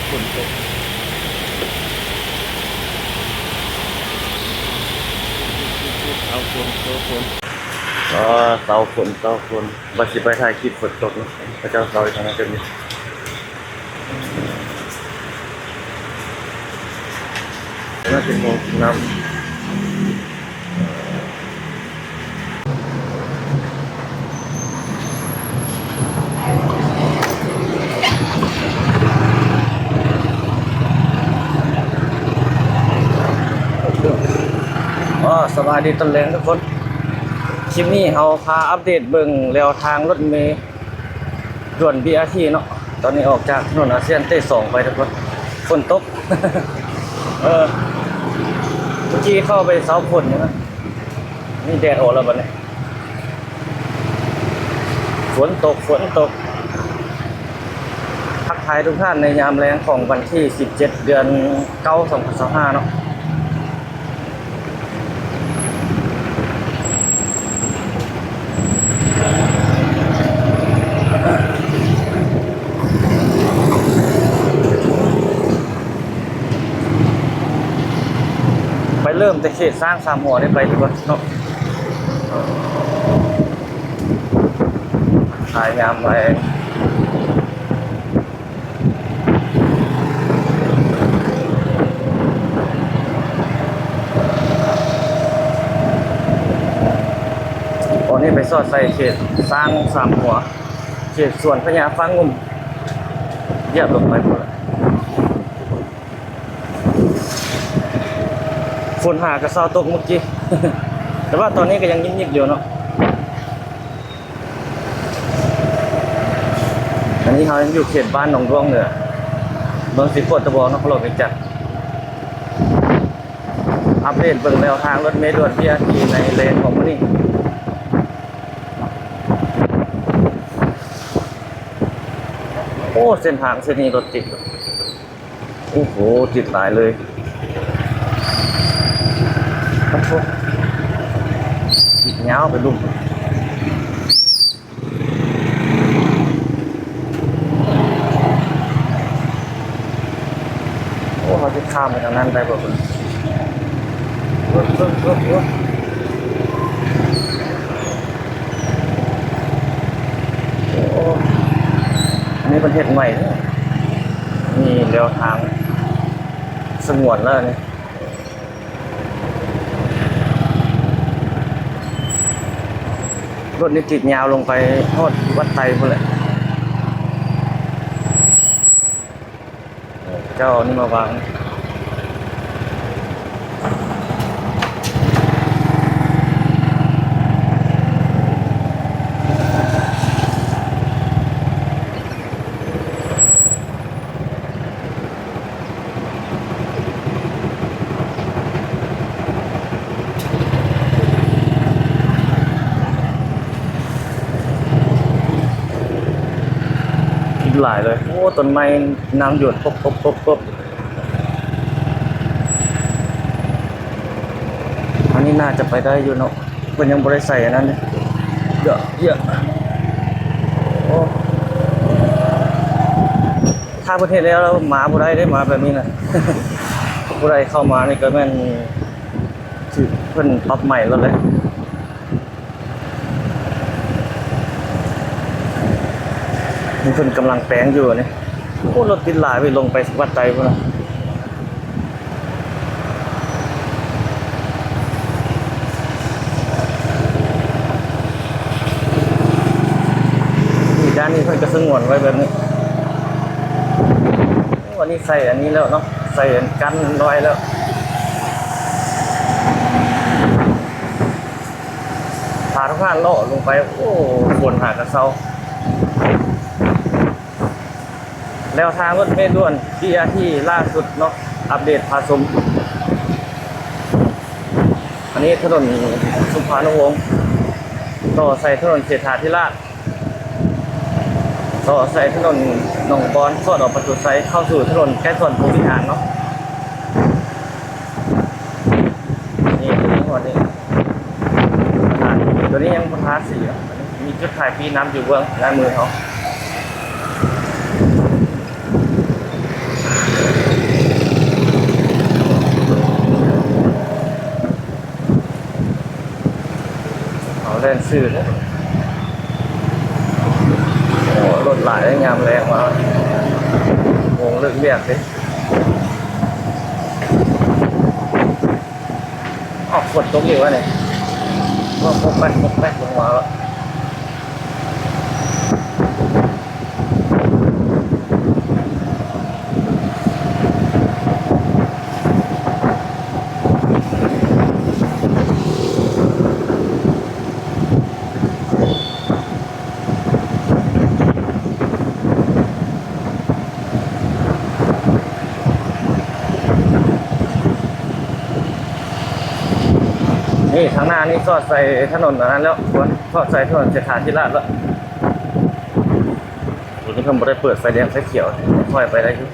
ຝົນຕົກ ເສົາຝົນ ເສົາຝົນ ອໍ ເສົາຝົນ ເສົາຝົນ ວ່າຊິໄປຖ່າຍຄລິບຝົນຕົກເນາະ ເຂົາເຈົ້າເສົາຢູ່ທາງນັ້ນກໍມີ. ໜ້າເປັນຫ່ວງນ້ຳ. ອໍ ສະບາຍດີຕອນແລງທຸກຄົນ. ຄລິບນີ້ເຮົາພາອັບເດດເບິ່ງແລວທາງລົດເມ ດ່ວນ ບີອາທີ ເນາະ. ຕອນນີ້ອອກຈາກຖະໜົນອາຊຽນເຕສອງໄປທຸກຄົນ ຝົນຕົກ ເອີ ເມື່ອກີ້ເຂົ້າໄປເຊົາຝົນຢູ່ນະ ນີ້ແດດອອກແລ້ວບັດນີ້ ຝົນຕົກ ຝົນຕົກ. ທັກທາຍທຸກທ່ານໃນຍາມແລງຂອງວັນທີສິບເຈັດ ເດືອນເກົ້າ ສອງພັນຊາວຫ້າເນາະ. ໄປເລີ່ມແຕ່ເຂດຊ້າງສາມຫົວນີ້ໄປດີກວ່າເນາະ ຂາຍງາມໄວ້. ຕອນນີ້ໄປສອດໃສ່ເຂດຊ້າງສາມຫົວ ເຂດສວນພະຍາຟ້າງຸ່ມ ຢຽບລົງໄປພຸ້ນລະ. ຝົນຫາກະເຊົາຕົກມື້ກີ້ ແຕ່ວ່າຕອນນີ້ກະຍັງຍິບໆຢູ່ເນາະ. ອັນນີ້ເຮົາຍັງຢູ່ເຂດບ້ານໜອງດ້ວງເໜືອ ເມືອງສີໂຄດຕະບອງ ນະຄອນຫຼວງວຽງຈັນ. ອັບເດດເບິ່ງແນວທາງລົດເມດ່ວນ ບີອາທີ ໃນແລງຂອງມື້ນີ້. ໂອ້ ເສັ້ນທາງເສັ້ນນີ້ລົດຕິດ. ໂອ້ໂຫ ຕິດຫຼາຍເລີຍ ປະໂທ້ ຕິດຍາວໄປລຸ່ມ. ໂອ້ ເຮົາຊິຂ້າມໄປທາງນັ້ນໄດ້ບໍ່ເບິ່ງ ເບິ່ງ ເບິ່ງ ເບິ່ງ ເບິ່ງ. ໂອ້ ອັນນີ້ເພິ່ນເຮັດໃໝ່ເດ້ ມີແນວທາງສະຫງວນແລ້ວນີ້. ລົດນີ້ຕິດຍາວລົງໄປຮອດວັດໄຕພຸ້ນແຫຼະ. ເຈົ້າເອົານີ້ມາວາງ ຫຼາຍເລີຍ. ໂອ້ ຕົ້ນໄມ້ນ້ຳຢວນປົບໆໆໆ. ອັນນີ້ໜ້າຈະໄປໄດ້ຢູ່ເນາະ ເພິ່ນຍັງບໍ່ໄດ້ໃສ່ອັນນັ້ນເດ້. ເຍາະ ເຍາະ ໂອ້ ຖ້າເພິ່ນເຮັດແລ້ວ ແລ້ວມາບໍ່ໄດ້ເດ້ ມາແບບນີ້ນະ. ຜູ້ໃດເຂົ້າມານີ້ກະແມ່ນຖືກເພິ່ນປັບໃໝໂລດແຫຼະ. ນີ້ເພິ່ນກຳລັງແປງຢູ່ນີ້. ໂອ້ ລົດຕິດຫຼາຍເວີຍ ລົງໄປວັດໄຕພຸ້ນນະ. ນີ້ ດ້ານນີ້ເພິ່ນກະສະຫງວນໄວ້ແບບນີ້. ໂອ້ ອັນນີ້ໃສ່ອັນນີ້ແລ້ວເນາະ ໃສ່ອັນກັ້ນໄວ້ແລ້ວ. ພາທຸກທ່ານເລາະລົງໄປ ໂອ້ ຝົນຫາກະເຊົາ. ແລວທາງລົດເມດ່ວນ ບີອາທີ ລ່າສຸດເນາະ ອັບເດດພາຊົມ. ອັນນີ້ຖະໜົນສຸພານຸວົງ ຕໍ່ໃສ່ຖະໜົນເສດຖາທິລາດ ຕໍ່ໃສ່ຖະໜົນໜອງບອນ ສອດອອກປະຕູໄຊ ເຂົ້າສູ່ຖະໜົນໄກສອນພົມວິຫານເນາະ. ນີ້ ຕົວນີ້ຮອດນີ້ ໂຕນີ້ຍັງບໍ່ທາສີເນາະ ມີຈຸດຖ່າຍປີ້ນ້ຳຢູ່ເບື້ອງຊ້າຍມືເຮົາ. ຊື່ເດ້. ໂອ້ ລົດຫຼາຍເດ້ ຍາມແລງມາ ໂມງເລີກວຽກເດ້. ອ້າວ ຝົນຕົກອີກແລ້ວນີ້ ຕົກແປກໆລົງມາແລ້ວ. ນີ້ ທາງໜ້ານີ້ສອດໃສ່ຖະໜົນອັນນັ້ນແລ້ວ ສອດໃສ່ຖະໜົນເສດຖາທິລາດແລ້ວ. ໂຕນີ້ເພິ່ນບໍ່ໄດ້ເປີດໄຟແດງໄຟຂຽວ ຄ່ອຍໄປໄດ້ຢູ່.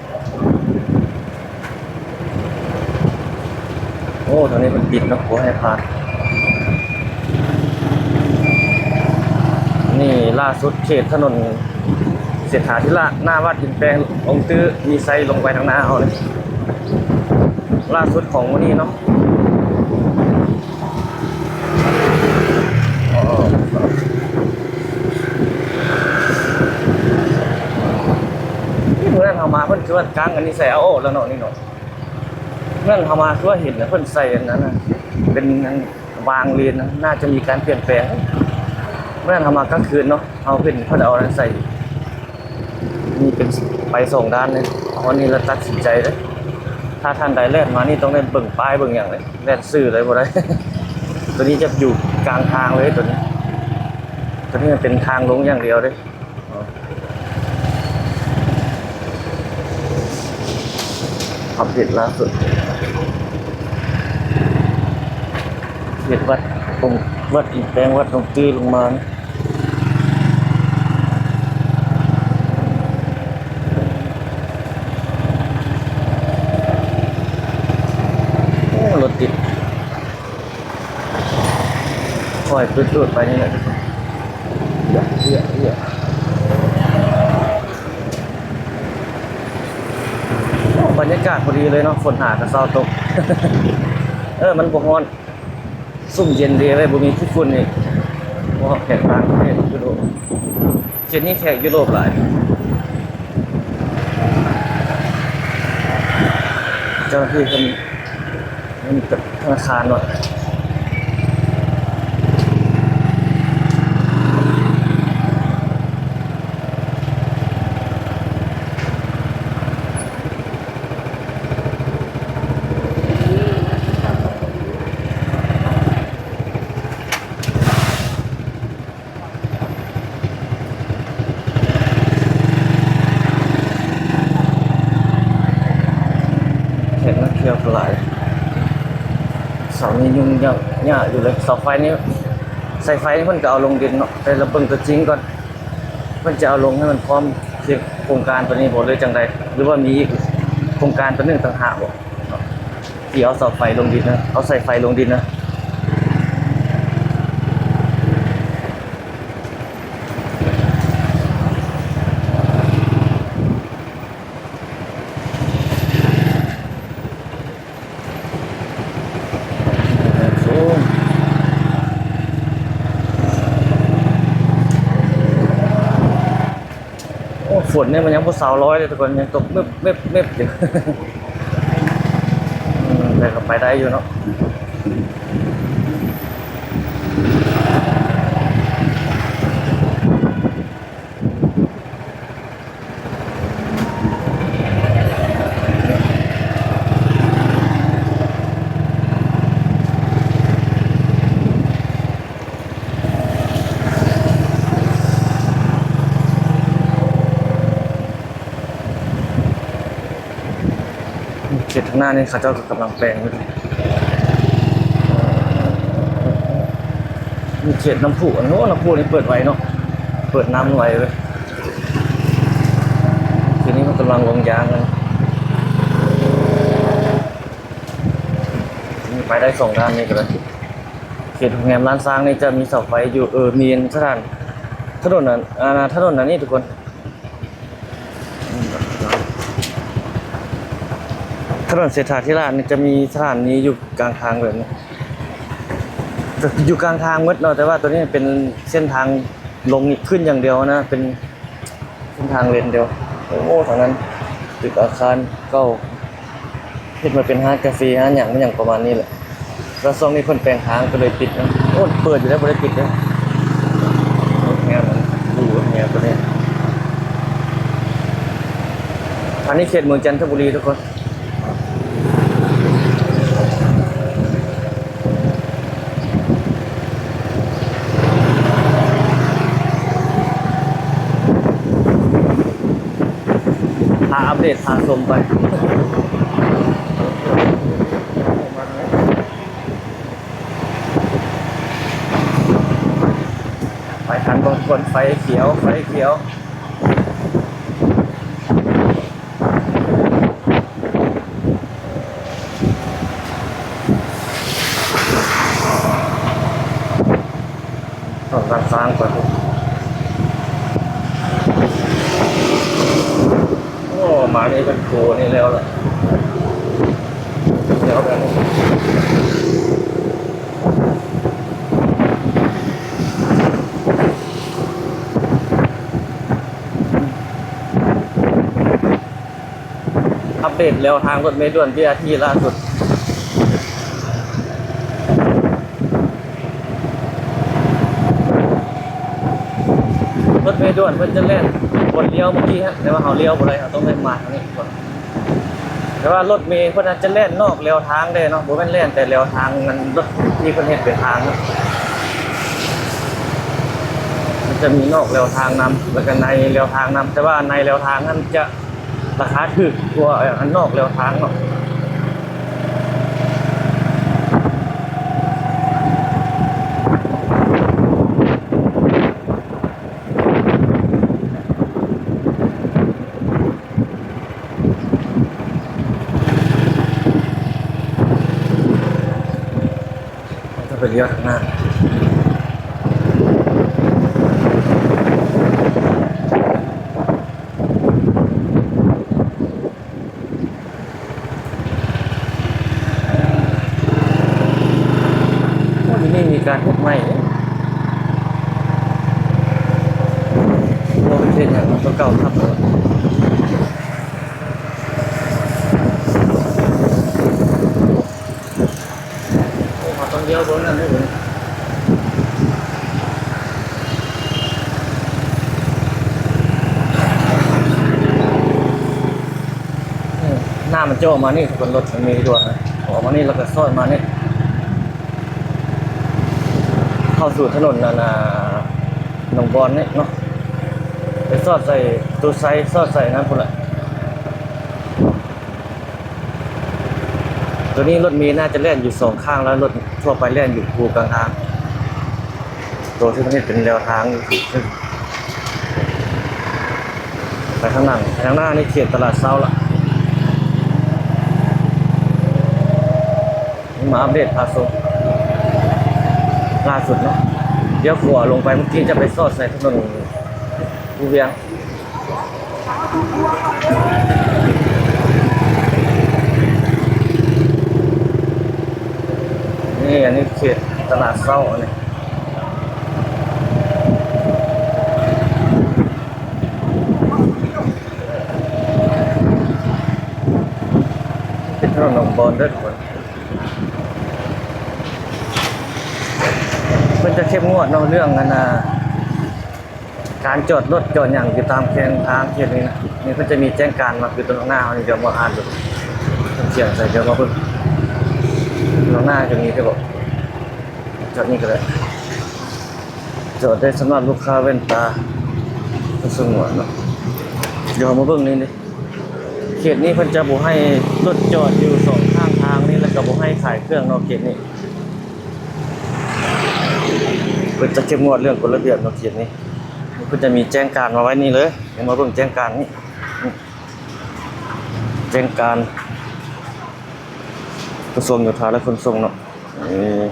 ໂອ້ ທາງນີ້ມັນປິດເນາະ ບໍ່ໃຫ້ຜ່ານ. ນີ້ລ່າສຸດເຂດຖະໜົນເສດຖາທິລາດ ໜ້າວັດອິນແປງອົງຕື້ມີໄຊ ລົງໄປທາງໜ້າເຮົານີ້ ລ່າສຸດຂອງມື້ນີ້ເນາະ. ນີ້ ມື້ນັ້ນເຮົາມາເພິ່ນຄືວ່າກາງອັນນີ້ໃສ່ເອົາອອກແລ້ວເນາະ ນີ້ເນາະ. ມື້ນັ້ນເຮົາມາຄືວ່າເຫັນເພິ່ນໃສ່ອັນນັ້ນນະ ເປັນອັນວາງເລນນະ ໜ້າຈະມີການປ່ຽນແປງ. ມື້ນັ້ນເຮົາມາກາງຄືນເນາະ ເຮົາເຫັນເພິ່ນເອົາອັນນັ້ນໃສ່ ນີ້ເປັນໄປສອງດ້ານເລີຍ. ຕອນນີ້ລະຕັດສິນໃຈເລີຍ ຖ້າທ່ານໃດແລ່ນມານີ້ຕ້ອງໄດ້ເບິ່ງປ້າຍເບິ່ງຫຍັງເລີຍ ແລ່ນຊື່ເລີຍບໍ່ໄດ້. ໂຕນີ້ຈະຢູ່ກາງທາງເລີຍ ໂຕນີ້ ໂຕນີ້ມັນເປັນທາງລົງຢ່າງດຽວເດ້. ອໍ ອັບເດດລ່າສຸດ ເຂດວັດ ອົງ ວັດອິນແປງ ວັດອົງຕື້ລົງມາ. ໂອ້ ລົດຕິດ ຄ່ອຍປຶດໆໄປນີ້ແຫຼະ ເອີ ເອີ ເອີ ບັນຍາກາດພໍດີເລີຍເນາະ ຝົນຫາກະເຊົາຕົກ. ເອີ ມັນບໍ່ຮ້ອນ ຊຸ່ມເຢັນດີເວີຍ ບໍ່ມີຂີ້ຝຸ່ນອີກ. ໂອ້ ແຂກຕ່າງປະເທດ ຢູ່ໂລກ ເຂດນີ້ແຂກຢູ່ໂລກຫຼາຍ. ເຈົ້າໜ້າທີ່ເພິ່ນ ເງິນທະນາຄານເນາະ. ແຂກນັກທ່ຽວກໍຫຼາຍ ເສົານີ້ຫຍຸ້ງຍາກ ຍາກຢູ່ເລີຍ. ເສົາໄຟນີ້ ສາຍໄຟນີ້ເພິ່ນກໍເອົາລົງດິນເນາະ ແຕ່ລະເບິ່ງຕົວຈິງກ່ອນ ເພິ່ນຈະເອົາລົງໃຫ້ມັນພ້ອມ ໂຄງການຕົວນີ້ບໍ່ ຫຼືຈັ່ງໃດ ຫຼືວ່າມີອີກໂຄງການຕົວໜຶ່ງຕ່າງຫາກບໍ່ເນາະ ທີ່ເອົາເສົາໄຟລົງດິນນະ ເອົາສາຍໄຟລົງດິນນະ. ໂອ້ ຝົນນີ້ມັນຍັງບໍ່ເຊົາລອຍເລີຍທຸກຄົນ ຍັງຕົກເມັບໆໆຢູ່. ອືມ ແຕ່ກໍໄປໄດ້ຢູ່ເນາະ. ເຂດທາງໜ້ານີ້ເຂົາເຈົ້າກໍກຳລັງແປງຢູ່ເດ້. ມີເຂດນ້ຳພຸ ໂອ້ ນ້ຳພຸນີ້ເປີດໄວເນາະ ເປີດນ້ຳໄວເວີຍ. ທີນີ້ມັນກຳລັງລົງຢາງກັນ ໄປໄດ້ສອງດ້ານນີ້ກໍໄດ້. ເຂດໂຮງແຮມລ້ານຊ້າງນີ້ຈະມີເສົາໄຟຢູ່ ເອີ ມີສະຖານ ຖະໜົນອັນ ອາ ຖະໜົນອັນນີ້ທຸກຄົນ ຖະໜົນເສດຖາທິລາດນີ້ຈະມີສະຖານນີຢູ່ກາງທາງແບບນີ້ ຈ ຢູ່ກາງທາງໝົດເນາະ, ແຕ່ວ່າໂຕນີ້ເປັນເສັ້ນທາງລົງນີ້ຂຶ້ນຢ່າງດຽວນະ, ເປັນເສັ້ນທາງເລນດຽວ. ໂອ້ ທາງນັ້ນຕຶກອາຄານເກົ່າ ເຮັດມາເປັນຮ້ານກາເຟ ຮ້ານຫຍັງ ມັນຫຍັງປະມານນີ້ແຫຼະ. ແລ້ວຊ່ວງນີ້ເພິ່ນແປງທາງກໍເລີຍປິດເນາະ. ໂອ້ ເປີດຢູ່ແລ້ວ ບໍ່ໄດ້ປິດເດ້. ລົດແຮງ ອັນນີ້ເຂດເມືອງຈັນທະບູລີທຸກຄົນ. ພາອັບເດດ ພາຊົມໄປ. ໄປທັນບໍ່ທັນ ໄຟຂຽວ ໄຟຂຽວ. ຕ້ອງການສ້າງກ່ອນ. ໂອ້ ມານີ້ເປັນໂຄນີ້ແລ້ວລະ ແລ້ວແບບນີ້. ອັບເດດແລວທາງລົດເມດ່ວນ ບີອາທີ ລ່າສຸດ. ລົດເມດ່ວນເພິ່ນຈະແລ່ນ ບ່ອນລ້ຽວເມື່ອກີ້ຮະ ແຕ່ວ່າເຮົາລ້ຽວບໍ່ໄດ້ ເຮົາຕ້ອງໄດ້ມາທາງນີ້ກ່ອນ. ແຕ່ວ່າລົດເມເພິ່ນອາດຈະແລ່ນນອກແລວທາງແດ່ເນາະ, ບໍ່ແມ່ນແລ່ນແຕ່ແລວທາງ ມັນລົດທີ່ເພິ່ນເຮັດເປັນທາງເນາະ. ມັນຈະມີນອກແລວທາງນຳ ແລ້ວກໍໃນແລວທາງນຳ, ແຕ່ວ່າໃນແລວທາງນັ້ນຈະ ລາຄາຖືກກວ່າອັນນອກແລວທາງເນາະ. ເຮົາຈະໄປລ້ຽວທາງໜ້າ. ໂອ້ ຢູ່ນີ້ມີການເຮັດໃໝ່ເດ້. ບໍ່ເປັນເຂດຫຍັງ ຕົວເກົ່າທັບເບິດ. ໂອ້ ເຮົາຕ້ອງລ້ຽວເບິ່ງນັ້ນເດ້. ເອີ ໜ້າມັນຈະອອກມານີ້ ເປັນລົດເມດ່ວນນະ, ອອກມານີ້ແລ້ວກໍຊອດມານີ້ ເຂົ້າສູ່ຖະໜົນອັນນ່າ ໜອງບອນນີ້ເນາະ, ໄປຊອດໃສ່ຕູ້ໄຊ ຊອດໃສ່ນັ້ນພຸ້ນແຫຼະ. ໂຕນີ້ລົດເມໜ້າຈະແລ່ນຢູ່ສອງຂ້າງ ແລ້ວລົດທົ່ວໄປແລ່ນຢູ່ຄູ່ກາງທາງ. ໂຕທີ່ມັນເຮັດເປັນແລວທາງ ໄປທາງຫຼັງ ໄປທາງໜ້ານີ້ເຂດຕະຫຼາດເຊົ້າລະ. ນີ້ມາອັບເດດພາຊົມລ່າສຸດເນາະ. ລ້ຽວຂວາລົງໄປ ເມື່ອກີ້ຈະໄປຊອດໃສ່ຖະໜົນພູວຽງ. ນີ້ ອັນນີ້ເຂດຕະຫຼາດເຊົ້າ ອັນນີ້ເປັນຖະໜົນໜອງບອນເດີທຸກຄົນ. ເພິ່ນຈະເຂັ້ມງວດເນາະ ເລື່ອງອັນນ່າ ການຈອດລົດຈອດຫຍັງຢູ່ຕາມແຄມທາງເຂດນີ້ນະ. ນີ້ເພິ່ນຈະມີແຈ້ງການມາ ຄືຕົວໜ້າເຮົານີ້ ດຽວມາອ່ານເບິ່ງ ເພິ່ນຂຽນໃສ່ ດຽວມາເບິ່ງ ຕົວໜ້າຈະມີແຕ່ບໍ່ ຈອດນີ້ກໍໄດ້ ຈອດໄດ້ສຳລັບລູກຄ້າແວ່ນຕາ ເພິ່ນສະຫງວນເນາະ. ດຽວເຮົາມາເບິ່ງນີ້ເດ້ ເຂດນີ້ເພິ່ນຈະບໍ່ໃຫ້ລົດຈອດຢູ່ສອງຂ້າງທາງນີ້ ແລ້ວກໍບໍ່ໃຫ້ຂາຍເຄື່ອງເນາະ ເຂດນີ້. ເພິ່ນຈະເຂັ້ມງວດເລື່ອງກົດລະບຽບເນາະ ເຂດນີ້. ເພິ່ນຈະມີແຈ້ງການມາໄວ້ນີ້ເລີຍ. ເຮົາມາເບິ່ງແຈ້ງການນີ້ ແຈ້ງການກະຊວງໂຍທາ ແລະ ຂົນສົ່ງເນາະ. ເອີ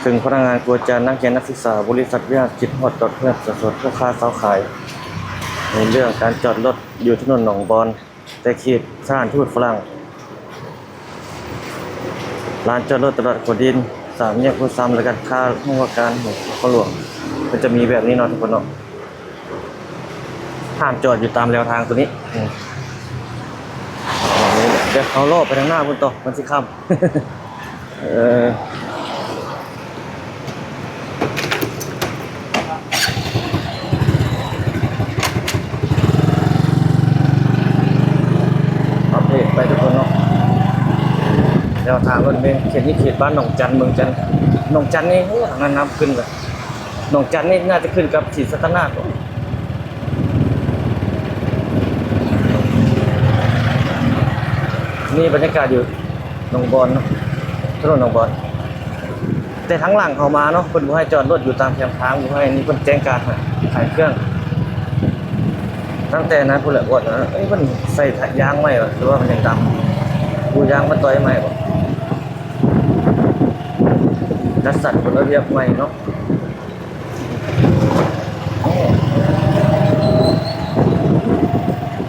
ເຖິງພະນັກງານ, ຄູອາຈານ, ນັກຮຽນ, ນັກສຶກສາ, ບໍລິສັດ, ວິສາຫະກິດ, ຮອດຕອນເພື່ອນປະຊາຊົນ, ພໍ່ຄ້າຊາວຂາຍ ໃນເລື່ອງການຈອດລົດຢູ່ຖະໜົນໜອງບອນ ໃກ້ເຂດສະຖານທູດຝຣັ່ງ, ລານຈອດລົດຕະຫຼາດຂົວດິນ, ສາມແຍກໂພນສາມ ແລ້ວກໍທ່າໂຮງວ່າການນະຄອນຫຼວງ ມັນຈະມີແບບນີ້ເນາະທຸກຄົນເນາະ. ຫ້າມຈອດຢູ່ຕາມແລວທາງໂຕນີ້. ອືມ ດຽວເຮົາເລາະໄປທາງໜ້າພຸ້ນຕໍ່ ມັນຊິຄ່ຳ. ເອີ ອັບເດດໄປທຸກຄົນເນາະ. ແນວທາງລົດເມ ເຂດນີ້ເຂດບ້ານໜອງຈັນ ເມືອງຈັນ. ໜອງຈັນນີ້ ໂອ້ ທາງນັ້ນນ້ຳຂຶ້ນເລີຍ. ໜອງຈັນນີ້ໜ້າຈະຂຶ້ນກັບສີສັດຕະນາກ. ນີ້ບັນຍາກາດຢູ່ໜອງບອນເນາະ ຖະໜົນໜອງບອນ. ແຕ່ທາງຫຼັງເຮົາມາເນາະ ເພິ່ນບໍ່ໃຫ້ຈອດລົດຢູ່ຕາມແຄມທາງ ບໍ່ໃຫ້. ນີ້ເພິ່ນແຈ້ງການໃຫ້ຂາຍເຄື່ອງ. ຕັ້ງແຕ່ນັ້ນພຸ້ນແຫຼະ ບອດນັ້ນ ເອີ ເພິ່ນໃສ່ຢາງໃໝ່ຫວາ ຫຼືວ່າມັນຍັງດຳຢູ່? ຢາງມາຕ່ອຍໃໝ່ບໍ? ຈັດສັນກົດລະບຽບໃໝ່ເນາະ. ໂອ້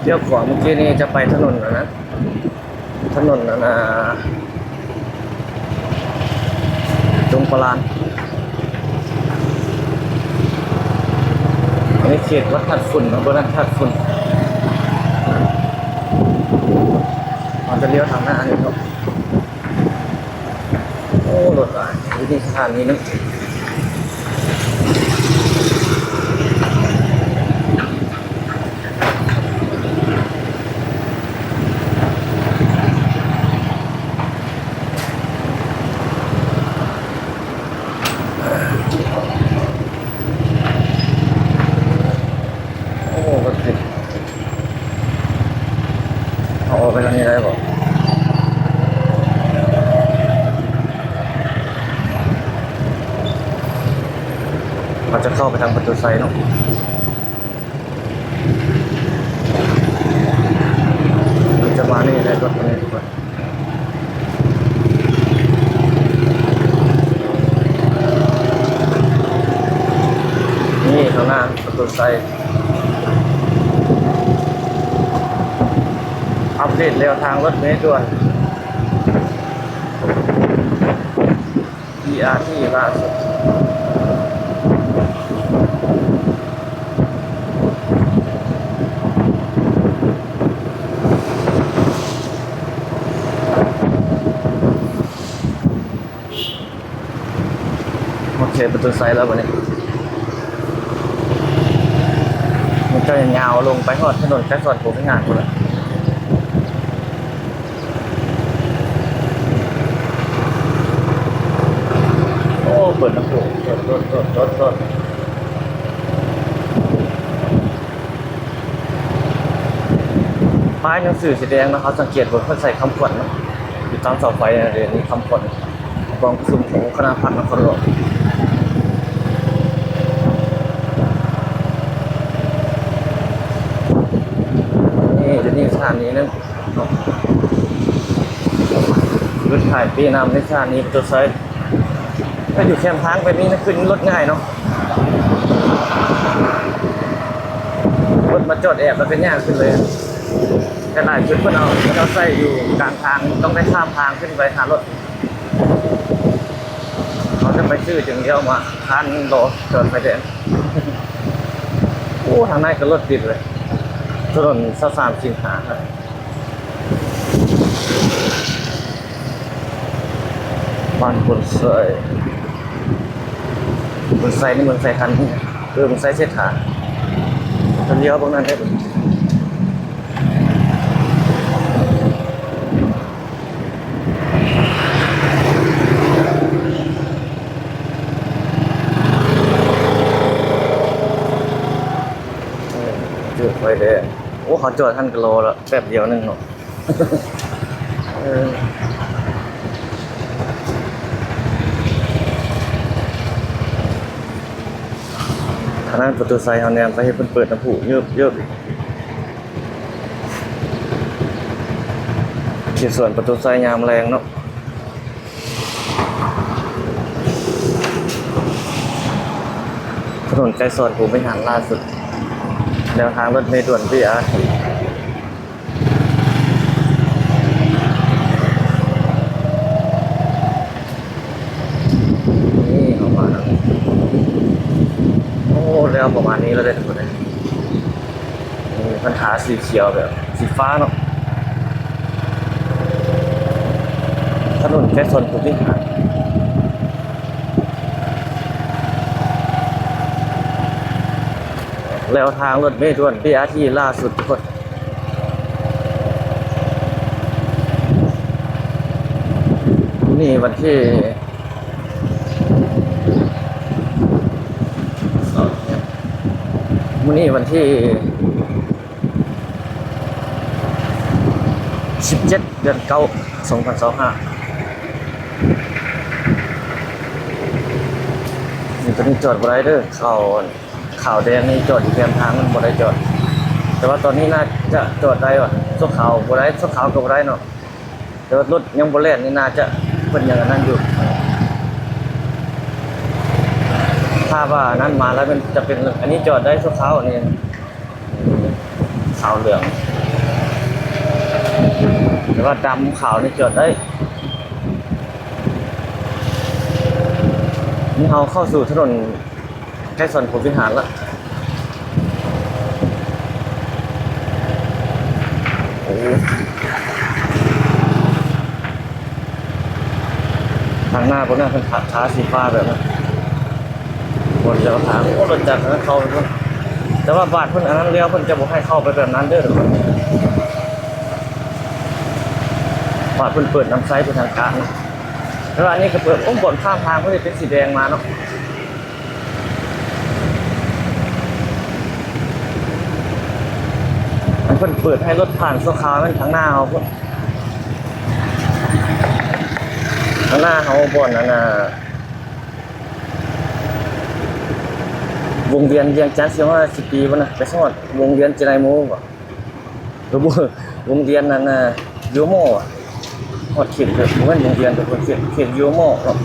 ລ້ຽວຂວາເມື່ອກີ້ນີ້ຈະໄປຖະໜົນອັນນັ້ນ ຖະໜົນອັນນ່າ ດົງປະລານ. ອັນນີ້ເຂດວັດທາດຝຸ່ນເນາະ ບໍ່ແມ່ນທາດຝຸ່ນ. ເຮົາຈະລ້ຽວທາງໜ້ານີ້ເນາະ. ໂອ້ ລົດຫຼາຍ ຢູ່ນີ້ສະຖານີໜຶ່ງ. ໂອ້ ລົດຕິດ. ເຮົາອອກໄປທາງນີ້ໄດ້ບໍ່? ເຮົາຈະເຂົ້າໄປທາງປະຕູໄຊເນາະ. ມັນຈະມານີ້ແຫຼະ ລົດນີ້. ນີ້ ທາງໜ້າປະຕູໄຊ ອັບເດດແລ້ວທາງລົດເມດ່ວນ ບີອາທີ ລ່າສຸດ. ໂອເຄ ປະຕູໄຊແລ້ວບັດນີ້ ມັນກໍຍາວລົງໄປຮອດຖະໜົນໄກສອນພົມວິຫານພຸ້ນແຫຼະ. ໂອ້ ເປີດນ້ຳພຸ ໂດດໆ ໂດດໆ ໂດດ. ປ້າຍໜັງສືສີແດງເນາະ ເຮົາສັງເກດເບິ່ງ ເພິ່ນໃສ່ຄຳຂວັນເນາະ ຢູ່ຕາມເສົາໄຟນະ ເດ ມີຄຳຂວັນກອງປະຊຸມຂອງຄະນະພັກນະຄອນຫຼວງ. ນີ້ ດຽວນີ້ສະຖານີໜຶ່ງເນາະ ລົດຂາຍປີ້ນ້ຳໃນສະຖານີປະຕູໄຊ. ຖ້າຢູ່ແຄມທາງແບບນີ້ນະ ຂຶ້ນລົດງ່າຍເນາະ ລົດມາຈອດແອບແລ້ວກໍຍ່າງຂຶ້ນເລີຍ. ແຕ່ຫຼາຍຈຸດເພິ່ນເອົາ ເຂົາເຈົ້າໃສ່ຢູ່ກາງທາງ ຕ້ອງໄດ້ຂ້າມທາງຂຶ້ນໄປຫາລົດ. ເຮົາຈະໄປຊື້ຈຶ່ງລ້ຽວມາ ຄານລໍຈອດໄຟແດງ. ໂອ້ ທາງໃນກໍລົດຕິດເລີຍ ຖະໜົນຊາວສາມສິງຫາ. ບ້ານໂພນໄຊ ໂພນໄຊນີ້ ໂພນໄຊທັນ ເອີ ໂພນໄຊເສດຖາ ທາງດຽວເບິ່ງນັ້ນເດ້. ເອີ ເຈີໄຟແດງ. ໂອ້ ເຮົາຈອດຫັ້ນກໍລໍລະແປັບດຽວໜຶ່ງເນາະ. ເອີ ທາງນັ້ນປະຕູໄຊ ເຮົາແນມໄປເຫັນເພິ່ນເປີດນ້ຳພຸເຍີບໆ ເຂດສວນປະຕູໄຊຍາມແລງເນາະ. ຖະໜົນໄກສອນພົມວິຫານລ່າສຸດ ແນວທາງລົດເມດ່ວນ ບີອາທີ. ເລີຍທຸກຄົນເລີຍ ມີພັນທາສີຂຽວແບບສີຟ້າເນາະ ຖະໜົນໄກສອນພູວິຫານ ແລວທາງລົດເມດ່ວນ ບີອາທີ ລ່າສຸດທຸກຄົນ ນີ້ວັນທີ ມື້ນີ້ວັນທີສິບເຈັດ ເດືອນເກົ້າ ສອງພັນຊາວຫ້າ ນີ້ ໂຕນີ້ຈອດບໍ່ໄດ້ເດີ ຂາວ ຂາວແດງນີ້ຈອດຢູ່ແຄມທາງ ມັນບໍ່ໄດ້ຈອດ ແຕ່ວ່າຕອນນີ້ໜ້າຈະຈອດໄດ້ວ່າ ຊົ່ວຄາວບໍ່ໄດ້ ຊົ່ວຄາວກໍບໍ່ໄດ້ເນາະ. ແຕ່ວ່າລົດຍັງບໍ່ແລ່ນນີ້ ໜ້າຈະເພິ່ນຍັງອັນນັ້ນຢູ່ ຖ້າວ່າອັນນັ້ນມາແລ້ວ ມັນຈະເປັນ ອັນນີ້ຈອດໄດ້ຊົ່ວຄາວ ອັນນີ້ຂາວເຫຼືອງ ແຕ່ວ່າດຳຂາວນີ້ຈອດໄດ້ ນີ້ເຮົາເຂົ້າສູ່ຖະໜົນ ໄກສອນພົມວິຫານລະ ໂອ້ ທາງໜ້າພຸ້ນນະ ເພິ່ນທາ ທາສີຟ້າແບບນັ້ນ ບ່ອນຈະເຂົ້າທາງ ໂອ້ ລົດຈັກນະເຂົ້າໄປພຸ້ນ ແຕ່ວ່າບາດເພິ່ນອັນນັ້ນແລ້ວ ເພິ່ນຈະບໍ່ໃຫ້ເຂົ້າໄປແບບນັ້ນເດີ ບາດເພິ່ນເປີດນຳໃຊ້ເປັນທາງການນະ ແຕ່ວ່າອັນນີ້ກໍເປີດ ໂອ້ ບ່ອນຂ້າມທາງເພິ່ນເຮັດເປັນສີແດງມາເນາະ. ອັນເພິ່ນເປີດໃຫ້ລົດຜ່ານຊົ່ວຄາວແມ່ນທາງໜ້າເຮົາພຸ້ນ ທາງໜ້າເຮົາບ່ອນອັນນ່າ ວົງວຽນວຽງຈັນສີ່ຮ້ອຍຫ້າສິບປີພຸ້ນນະ ໄປຮອດວົງວຽນເຈໄນໂມບໍ? ບໍ່ ວົງວຽນນັ້ນນະ ຢູໂມ ຮອດເຂດ ບໍ່ແມ່ນວົງວຽນ ແຕ່ເຂດ ເຂດຢູໂມເນາະ.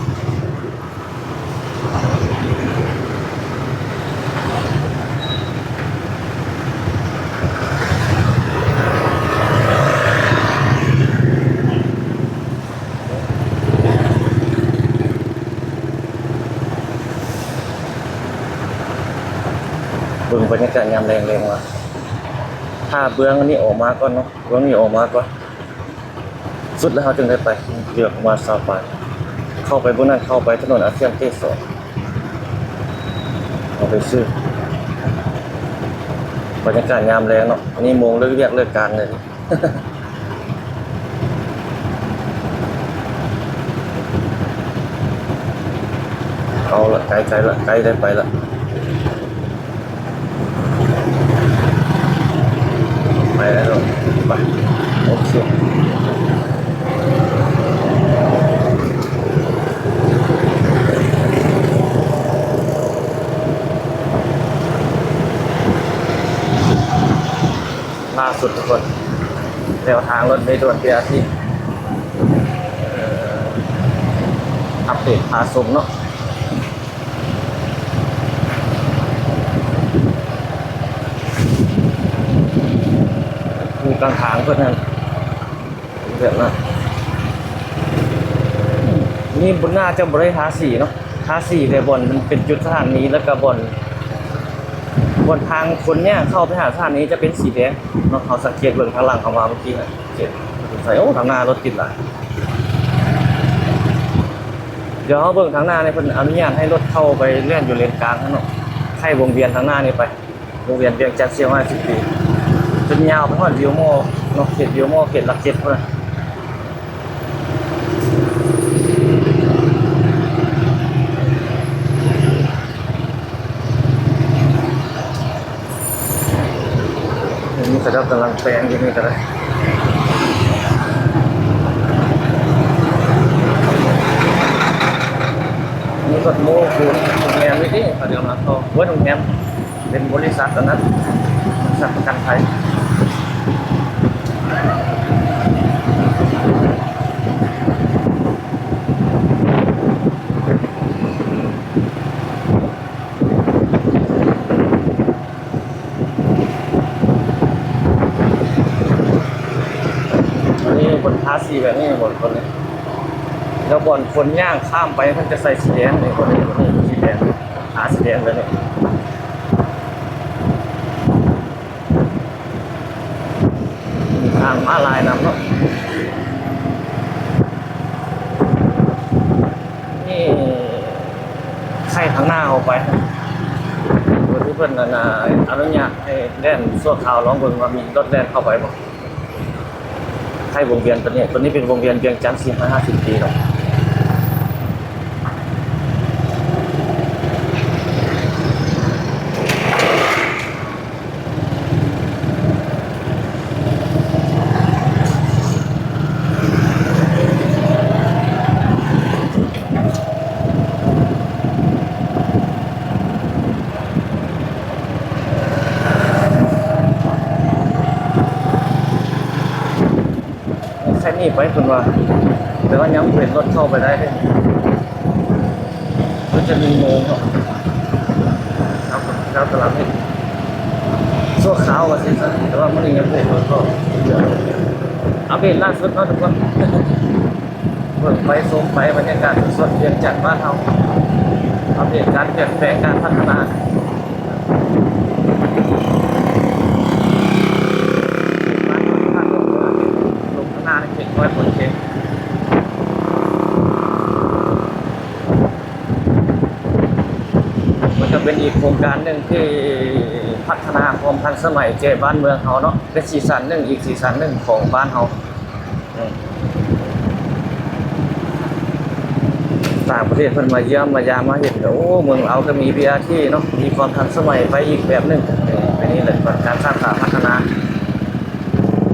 ເບິ່ງບັນຍາກາດຍາມແລງໆ ວ່າ ຖ້າເບື້ອງອັນນີ້ອອກມາກ່ອນເນາະ ເບື້ອງນີ້ອອກມາກ່ອນ ສຸດແລ້ວເຮົາຈຶ່ງໄດ້ໄປ ເລືອກປະມານຊາວປາຍ ເຂົ້າໄປມື້ນັ້ນ ເຂົ້າໄປຖະໜົນອາຊຽນເກສອນ ເຂົ້າໄປຊື້ ບັນຍາກາດຍາມແລງເນາະ ອັນນີ້ໂມງເລີກວຽກເລີກການເລີຍ. ເອົາລະ ໃກ້ ໃກ້ລະ ໃກ້ໄດ້ໄປລະ ໄປແລ້ວ ໄປ ໂອເຄ. ລ່າສຸດທຸກຄົນ ແນວທາງລົດເມດ່ວນ ບີອາທີ ເອີ ອັບເດດພາຊົມເນາະ ຢູ່ກາງທາງເພິ່ນຫັ້ນ ແບບນັ້ນ ນີ້ບໍ່ ໜ້າຈະບໍ່ໄດ້ທາສີເນາະ ທາສີແຕ່ບ່ອນມັນເປັນຈຸດສະຖານີ ແລ້ວກະບ່ອນ ບ່ອນທາງຄົນຍ່າງເຂົ້າໄປຫາສະຖານີຈະເປັນສີແດງເນາະ ເຮົາສັງເກດເບິ່ງທາງຫຼັງເຮົາມາເມື່ອກີ້ນະ ເຫັນ ສົງໄສ ໂອ້ ທາງໜ້າລົດຕິດຫຼາຍ ດຽວເຮົາເບິ່ງທາງໜ້ານີ້ ເພິ່ນອະນຸຍາດໃຫ້ລົດເຂົ້າໄປແລ່ນຢູ່ເລນກາງເນາະ ໃຫ້ວົງວຽນທາງໜ້ານີ້ໄປ ວົງວຽນວຽງຈັນສີ່ຮ້ອຍຫ້າສິບປີ ຈົນຍາວໄປຮອດວິວມໍເນາະ ເຂດວິວມໍ ເຂດຫຼັກເຈັດພຸ້ນນະ. ນີ້ເຂົາເຈົ້າກຳລັງແປງຢູ່ນີ້ກໍໄດ້ ນີ້ລົດໂມ້ ໂຮງແຮມນີ້ຕິ ເຂົາເຈົ້າກຳລັງເຂົ້າ ໂອ້ຍ ໂຮງແຮມ ເປັນບໍລິສັດອັນນັ້ນ ບໍລິສັດປະກັນໄພ. ອັນນີ້ເພິ່ນທາສີແບບນີ້ບໍ່ ທຸກຄົນເລີຍ ແລ້ວບ່ອນຄົນຍ່າງຂ້າມໄປ ເພິ່ນຈະໃສ່ສີແດງນີ້ ຄົນນີ້ ຄົນນີ້ສີແດງ ທາສີແດງແບບນີ້. ມາຫຼາຍນຳເນາະ. ນີ້ໄຂທາງໜ້າເຂົ້າໄປ ເພິ່ນ ເພິ່ນ ອັນນ່າ ອະນຸຍາດໃຫ້ແລ່ນຊົ່ວຄາວ ລອງເບິ່ງວ່າມີລົດແລ່ນເຂົ້າໄປບໍ່. ໄຂວົງວຽນຕົວນີ້ ຕົວນີ້ເປັນວົງວຽນວຽງຈັນສີ່ຮ້ອຍຫ້າສິບປີເນາະ. ໃຊ້ໜີໄປເພິ່ນວ່າ ແຕ່ວ່າຍັງເຫັນລົດເຂົ້າໄປໄດ້ເດ້. ມັນຈະມີໂມງເນາະ ເຈົ້າ ເຈົ້າຕະຫຼາດເຮັດຊົ່ວຄາວວ່າຊັ້ນຊະ ແຕ່ວ່າມື້ນີ້ຍັງບໍ່ເຫັນລົດເຂົ້າ. ອັບເດດລ່າສຸດເນາະທຸກຄົນ ເບິ່ງໄປຊົມໄປ ບັນຍາກາດສົດໆ ວຽງຈັນບ້ານເຮົາ ອັບເດດການປ່ຽນແປງ ການພັດທະນາ ບ້ານເຮົາທີ່ຜ່ານລົງເມືອ ລົງຂ້າງໜ້ານີ້ເຈັດຮ້ອຍກວ່າເຂດ. ມັນກໍເປັນອີກໂຄງການໜຶ່ງທີ່ພັດທະນາຄວາມທັນສະໄໝແກ່ບ້ານເມືອງເຮົາເນາະ ເປັນສີສັນໜຶ່ງ ອີກສີສັນໜຶ່ງຂອງບ້ານເຮົາ. ອືມ ຕ່າງປະເທດເພິ່ນມາຢ້ຽມມາຢາມມາເຫັນ ໂອ້ ເມືອງລາວກໍມີ ບີອາທີ ເນາະ ມີຄວາມທັນສະໄໝໄປອີກແບບໜຶ່ງ. ເອີ ອັນນີ້ແຫຼະການສ້າງສາພັດທະນາ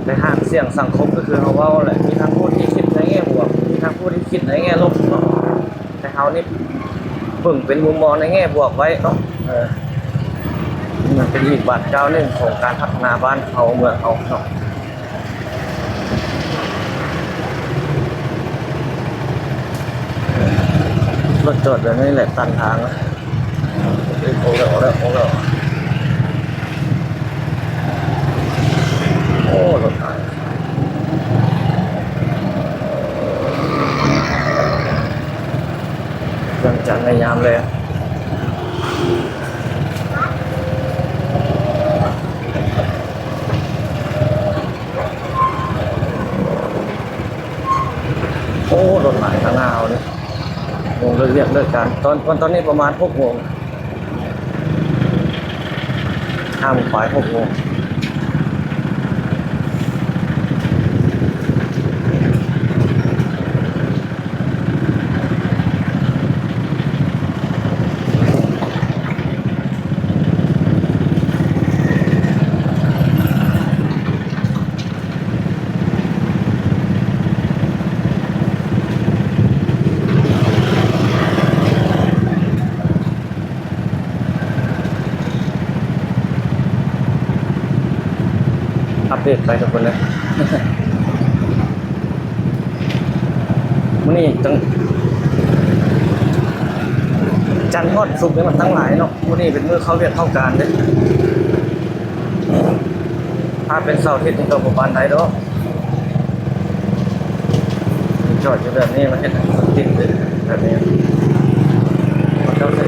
ໃນຫ້າງສຽງສັງຄົມ ກໍຄືເຮົາເວົ້າແຫຼະ ມີທັງຜູ້ທີ່ຄິດໃນແງ່ບວກ ມີທັງຜູ້ທີ່ຄິດໃນແງ່ລົບເນາະ. ແຕ່ເຮົານີ້ເບິ່ງເປັນມຸມມອງໃນແງ່ບວກໄວ້ເນາະ. ເອີ ມັນເປັນອີກບາດກ້າວໜຶ່ງຂອງການພັດທະນາບ້ານເຮົາເມືອງເຮົາເນາະ. ລົດຈອດແບບນີ້ແຫຼະຕັນທາງ. ໂອ້ ອອກແລ້ວ ອອກແລ້ວ ໂອ້ ລົດ ເຄື່ອງຈັກໃນຍາມແລງ. ໂອ້ ລົດຫຼາຍຂະໜາດເຮົານີ້ ໂມງເລີກວຽກເລີກການ ຕອນ ຕອນ ຕອນນີ້ປະມານຫົກໂມງ ຫ້າໂມງປາຍ ຫົກໂມງ. ອັບເດດໄປທຸກຄົນເດີ. ມື້ນີ້ຕັ້ງ ຈັນຮອດສຸກນີ້ມັນຕັ້ງຫຼາຍເນາະ. ມື້ນີ້ເປັນມື້ເຂົ້າວຽກເຂົ້າການເດ້. ຖ້າເປັນເສົາອາທິດນີ້ກໍບໍ່ປານໃດດອກ. ຈອດຢູ່ແບບນີ້ ມາເຮັດໃຫ້ລົດຕິດເດ້ ແບບນີ້ ເຂົາເຈົ້າໃສ່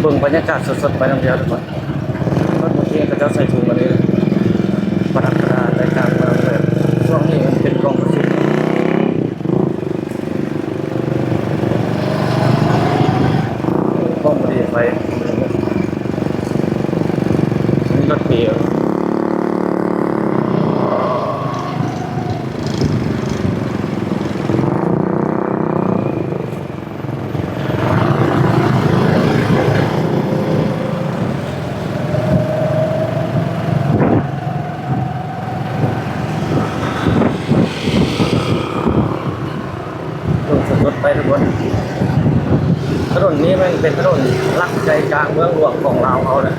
ເບິ່ງບັນຍາກາດສົດໆໄປນຳດຽວທຸກຄົນ. ລົດບາງທີເຂົາເຈົ້າໃສ່ຖົງມາເລີຍ ປະດັບປະດາໃຈກາງເມືອງເລີຍ. ຊ່ວງນີ້ມັນເປັນກອງປະຊຸມ ກ້ອງບໍ່ດີໄປ ມີລົດເມ. ລົງ ລົງລົດໄປທຸກຄົນ. ຖະໜົນນີ້ແມ່ນເປັນຖະໜົນຫຼັກໃຈກາງເມືອງຫຼວງຂອງລາວເຮົາແຫຼະ.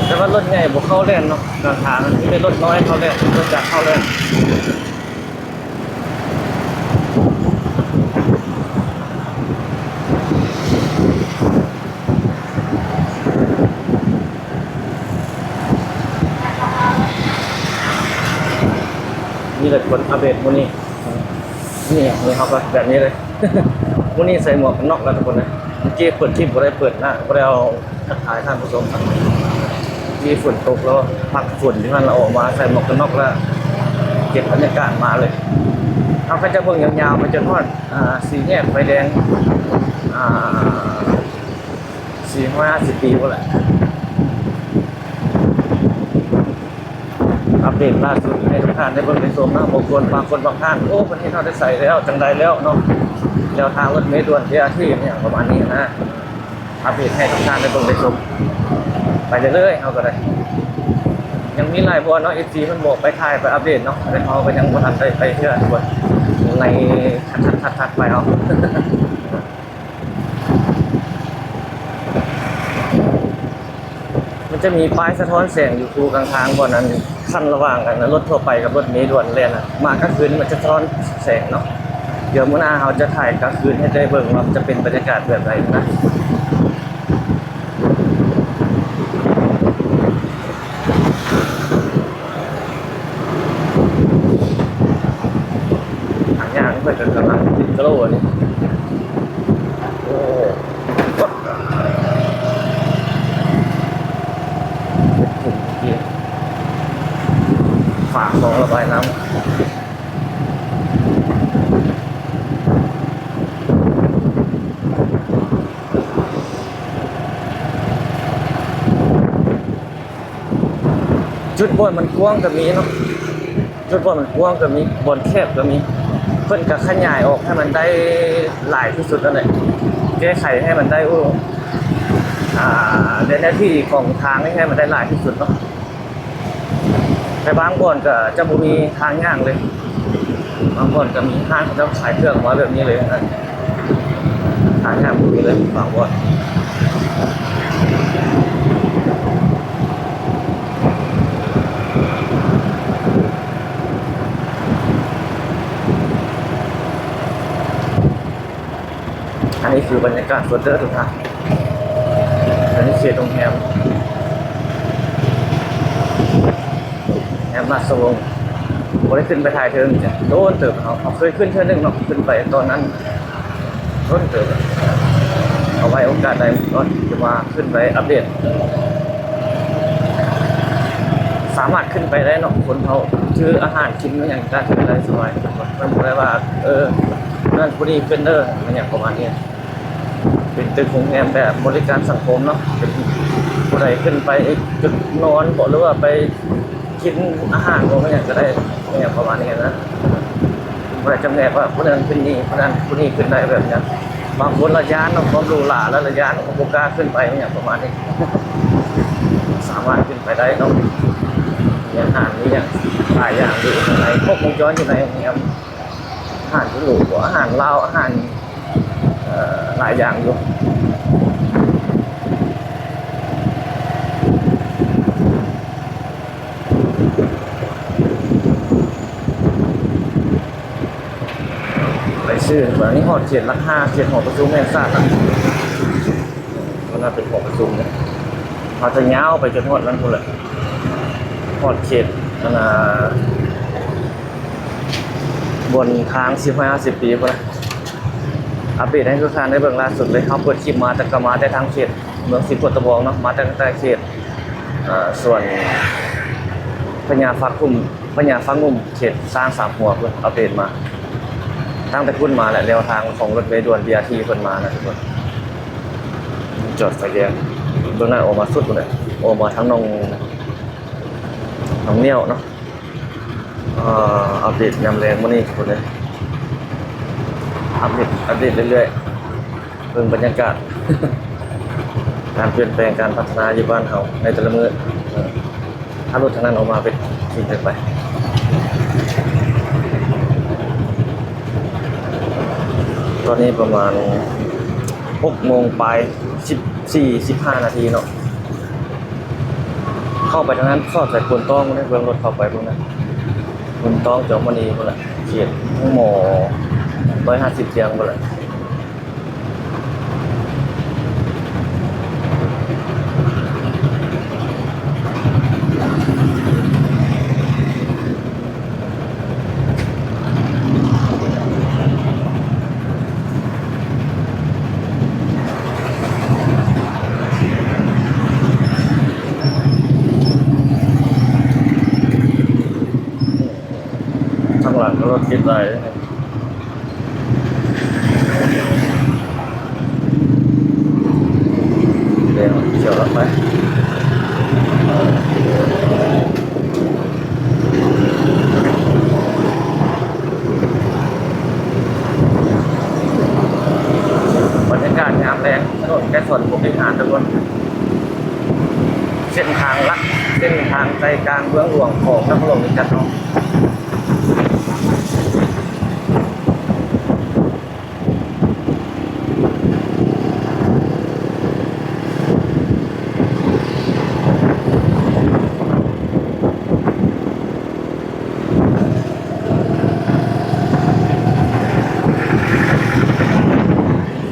ແຕ່ວ່າລົດໃຫຍ່ບໍ່ເຂົ້າແລ່ນເນາະ ກາງທາງ ມີແຕ່ລົດນ້ອຍເຂົ້າແລ່ນ ລົດຈັກເຂົ້າແລ່ນ. ໂອ້ ນີ້ແຫຼະທຸກຄົນ ອັບເດດມື້ນີ້ ນີ້ ນີ້ເຮົາກໍແບບນີ້ເລີຍ ມື້ນີ້ໃສ່ໝວກກັນນັອກແລ້ວທຸກຄົນເອີຍ. ເມື່ອກີ້ເປີດຄລິບບໍ່ໄດ້ເປີດໜ້າ ບໍ່ໄດ້ເອົາທັກທາຍທ່ານຜູ້ຊົມ ເມື່ອກີ້ຝົນຕົກແລ້ວ ພັກຝົນຢູ່ຫັ້ນ ແລ້ວອອກມາໃສ່ໝວກກັນນັອກ ແລ້ວເກັບບັນຍາກາດມາເລີຍ. ເຮົາກໍຈະເບິ່ງຍາວໆໄປຈົນຮອດ ອ່າ ສີ່ແຍກໄຟແດງ ອ່າ ສີ່ຮ້ອຍຫ້າສິບປີພຸ້ນແຫຼະ. ອັບເດດລ່າສຸດໃຫ້ທຸກທ່ານໄດ້ເບິ່ງໄດ້ຊົມເນາະ. ບາງຄົນ ບາງຄົນບາງທ່ານ ໂອ້ ເພິ່ນເຮັດຮອດໄດ້ໃສແລ້ວ ຈັ່ງໃດແລ້ວເນາະ ແນວທາງລົດເມດ່ວນ ບີອາທີ ອີ່ຫຍັງປະມານນີ້ນະ. ອັບເດດໃຫ້ທຸກທ່ານໄດ້ເບິ່ງໄດ້ຊົມໄປເລື້ອຍໆ ເຮົາກໍໄດ້ ຍັງມີຫຼາຍບ່ອນເນາະ ເອັຟຊີ ເພິ່ນບອກໄປຖ່າຍໄປອັບເດດເນາະ ແຕ່ເຮົາກໍຍັງບໍ່ທັນໄດ້ໄປເທື່ອທຸກຄົນ ໃນຖັດໆໆໄປເອົາ. ມັນຈະມີປ້າຍສະທ້ອນແສງຢູ່ຄູ່ກາງທາງ ບ່ອນນັ້ນ ຂັ້ນລະຫວ່າງອັນລົດທົ່ວໄປກັບລົດເມດ່ວນແລ່ນນະ. ມາກາງຄືນມັນຈະສະທ້ອນແສງເນາະ. ດຽວມື້ໜ້າເຮົາຈະຖ່າຍກາງຄືນໃຫ້ໄດ້ເບິ່ງວ່າມັນຈະເປັນບັນຍາກາດແບບໃດນະ. ທາງຍ່າງເພິ່ນກໍກຳລັງຕິດກະໂຫຼອັນນີ້. ໂອ້ ເປັນຂຸມເມື່ອກີ້ ຝາຄອງລະບາຍນ້ຳ. ຈຸດບ່ອນມັນກວ້າງກໍມີເນາະ ຈຸດບ່ອນມັນກວ້າງກໍມີ ບ່ອນແຄບກໍມີ. ເພິ່ນກໍຂະຫຍາຍອອກໃຫ້ມັນໄດ້ຫຼາຍທີ່ສຸດນັ້ນແຫຼະ ແກ້ໄຂໃຫ້ມັນໄດ້ ໂອ້ ອ່າ ໃນເນື້ອທີ່ຂອງທາງນີ້ໃຫ້ມັນໄດ້ຫຼາຍທີ່ສຸດເນາະ. ແຕ່ບາງບ່ອນກໍຈະບໍ່ມີທາງຍ່າງເລີຍ ບາງບ່ອນກໍມີຮ້ານເຂົາເຈົ້າຂາຍເຄື່ອງອອກມາແບບນີ້ເລີຍ ທາງຍ່າງບໍ່ມີເລີຍບາງບ່ອນ. ອັນນີ້ຄືບັນຍາກາດສົດເດີທຸກທ່ານ. ອັນນີ້ເຂດໂຮງແຮມ ໂຮງແຮມລາດສະວົງ ບໍ່ໄດ້ຂຶ້ນໄປຖ່າຍເທິງຈັກໂດນເຕີບ. ເຮົາ ເຮົາເຄີຍຂຶ້ນເທື່ອໜຶ່ງເນາະ ຂຶ້ນໄປຕອນນັ້ນ ດົນເຕີບ ເອົາໄວ້ໂອກາດໃດກໍຈະມາຂຶ້ນໄປອັບເດດ. ສາມາດຂຶ້ນໄປໄດ້ເນາະ ຄົນເຮົາຊື້ອາຫານກິນຫຍັງກະໄດ້ສະບາຍ. ມັນບໍ່ໄດ້ວ່າ ເອີ ນັ້ນຜູ້ນີ້ຂຶ້ນເດີ ອີ່ຫຍັງປະມານນີ້. ເປັນຕຶກໂຮງແຮມແບບບໍລິການສັງຄົມເນາະ ເປັນຜູ້ໃດຂຶ້ນໄປຈຸດນອນບໍ ຫຼືວ່າໄປ ກິນອາຫານບໍ່ ແມ່ນຫຍັງກໍໄດ້ ແມ່ນຫຍັງປະມານນີ້ນະ. ບໍ່ໄດ້ຈຳແນກວ່າຜູ້ນັ້ນຂຶ້ນນີ້ ຜູ້ນັ້ນຜູ້ນີ້ຂຶ້ນໄດ້ແບບນີ້. ບາງຄົນລະຢ້ານເນາະ ຄວາມຫຼູຫຼາ ລະລະຢ້ານ ບໍ່ກ້າຂຶ້ນໄປ ແມ່ນຫຍັງປະມານນີ້. ສາມາດຂຶ້ນໄປໄດ້ເນາະ ມີອາຫານ ມີຫຍັງຫຼາຍຢ່າງຢູ່ຂ້າງໃນ ຄົບວົງຈອນຢູ່ໃນໂຮງແຮມ. ອາຫານຫຼູ ອາຫານລາວ ອາຫານ ເອີ ຫຼາຍຢ່າງຢູ່. ໄປຊື່ ອັນນີ້ຮອດເຂດຫຼັກຫ້າ ເຂດຫໍປະຊຸມແຫ່ງຊາດລະ. ມັນໜ້າເປັນຫໍປະຊຸມເດ ເຮົາຈະຍາວໄປຈົນຮອດນັ້ນພຸ້ນແຫຼະ ຮອດເຂດ ອັນນ່າ ບ່ອນທາງສີ່ຮ້ອຍຫ້າສິບປີພຸ້ນນະ. ອັບເດດໃຫ້ທຸກທ່ານໄດ້ເບິ່ງລ່າສຸດເລີຍ ເຮົາເປີດຄລິບມາ ແຕ່ກໍມາແຕ່ທາງເຂດເມືອງສີໂຄດຕະບອງເນາະ ມາຕັ້ງແຕ່ເຂດ ເອີ ສວນພະຍາຟັກຫຸ້ມ ພະຍາຟັກຫຸ້ມ ເຂດຊ້າງສາມຫົວພຸ້ນ ອັບເດດມາ ຕັ້ງແຕ່ພຸ້ນມາແຫຼະ ແນວທາງຂອງລົດເມດ່ວນ ບີອາທີ ເພິ່ນມານະທຸກຄົນ. ຈອດໄຟແດງ ເບິ່ງນັ້ນອອກມາສຸດພຸ້ນແຫຼະ ອອກມາທາງໜອງ ໜອງເໜ້ວເນາະ. ເອີ ອັບເດດຍາມແລງມື້ນີ້ທຸກຄົນເອີຍ ອັບເດດ ອັບເດດເລື້ອຍໆ ເບິ່ງບັນຍາກາດ ການປ່ຽນແປງ ການພັດທະນາຢູ່ບ້ານເຮົາໃນແຕ່ລະມື້. ເອີ ຖ້າລົດທາງນັ້ນອອກມາເປັນຊິເປັນໄປ ຕອນນີ້ປະມານຫົກໂມງປາຍ ສິບສີ່ ສິບຫ້ານາທີເນາະ. ເຂົ້າໄປທາງນັ້ນ ສອດໃສ່ໂພນຕ້ອງເດ້ ເບື້ອງລົດເຂົ້າໄປພຸ້ນນະ ໂພນຕ້ອງ ຈອມມະນີພຸ້ນລະ ເຂດໂຮງໝໍຮ້ອຍຫ້າສິບທຽງພຸ້ນລະ. ເ ຂ້າງຫຼັງກໍລົດຕິດຫຼາຍເດ້ ແດງ ຂຽວລະໄປ. ບັນຍາກາດຍາມແລງ ຖະໜົນໄກສອນພົມວິຫານ ທຸກຄົນ. ເສັ້ນທາງຫຼັກ ເສັ້ນທາງໃຈກາງເມືອງຫຼວງຂອງນະຄອນຫຼວງວຽງຈັນເຮົາ.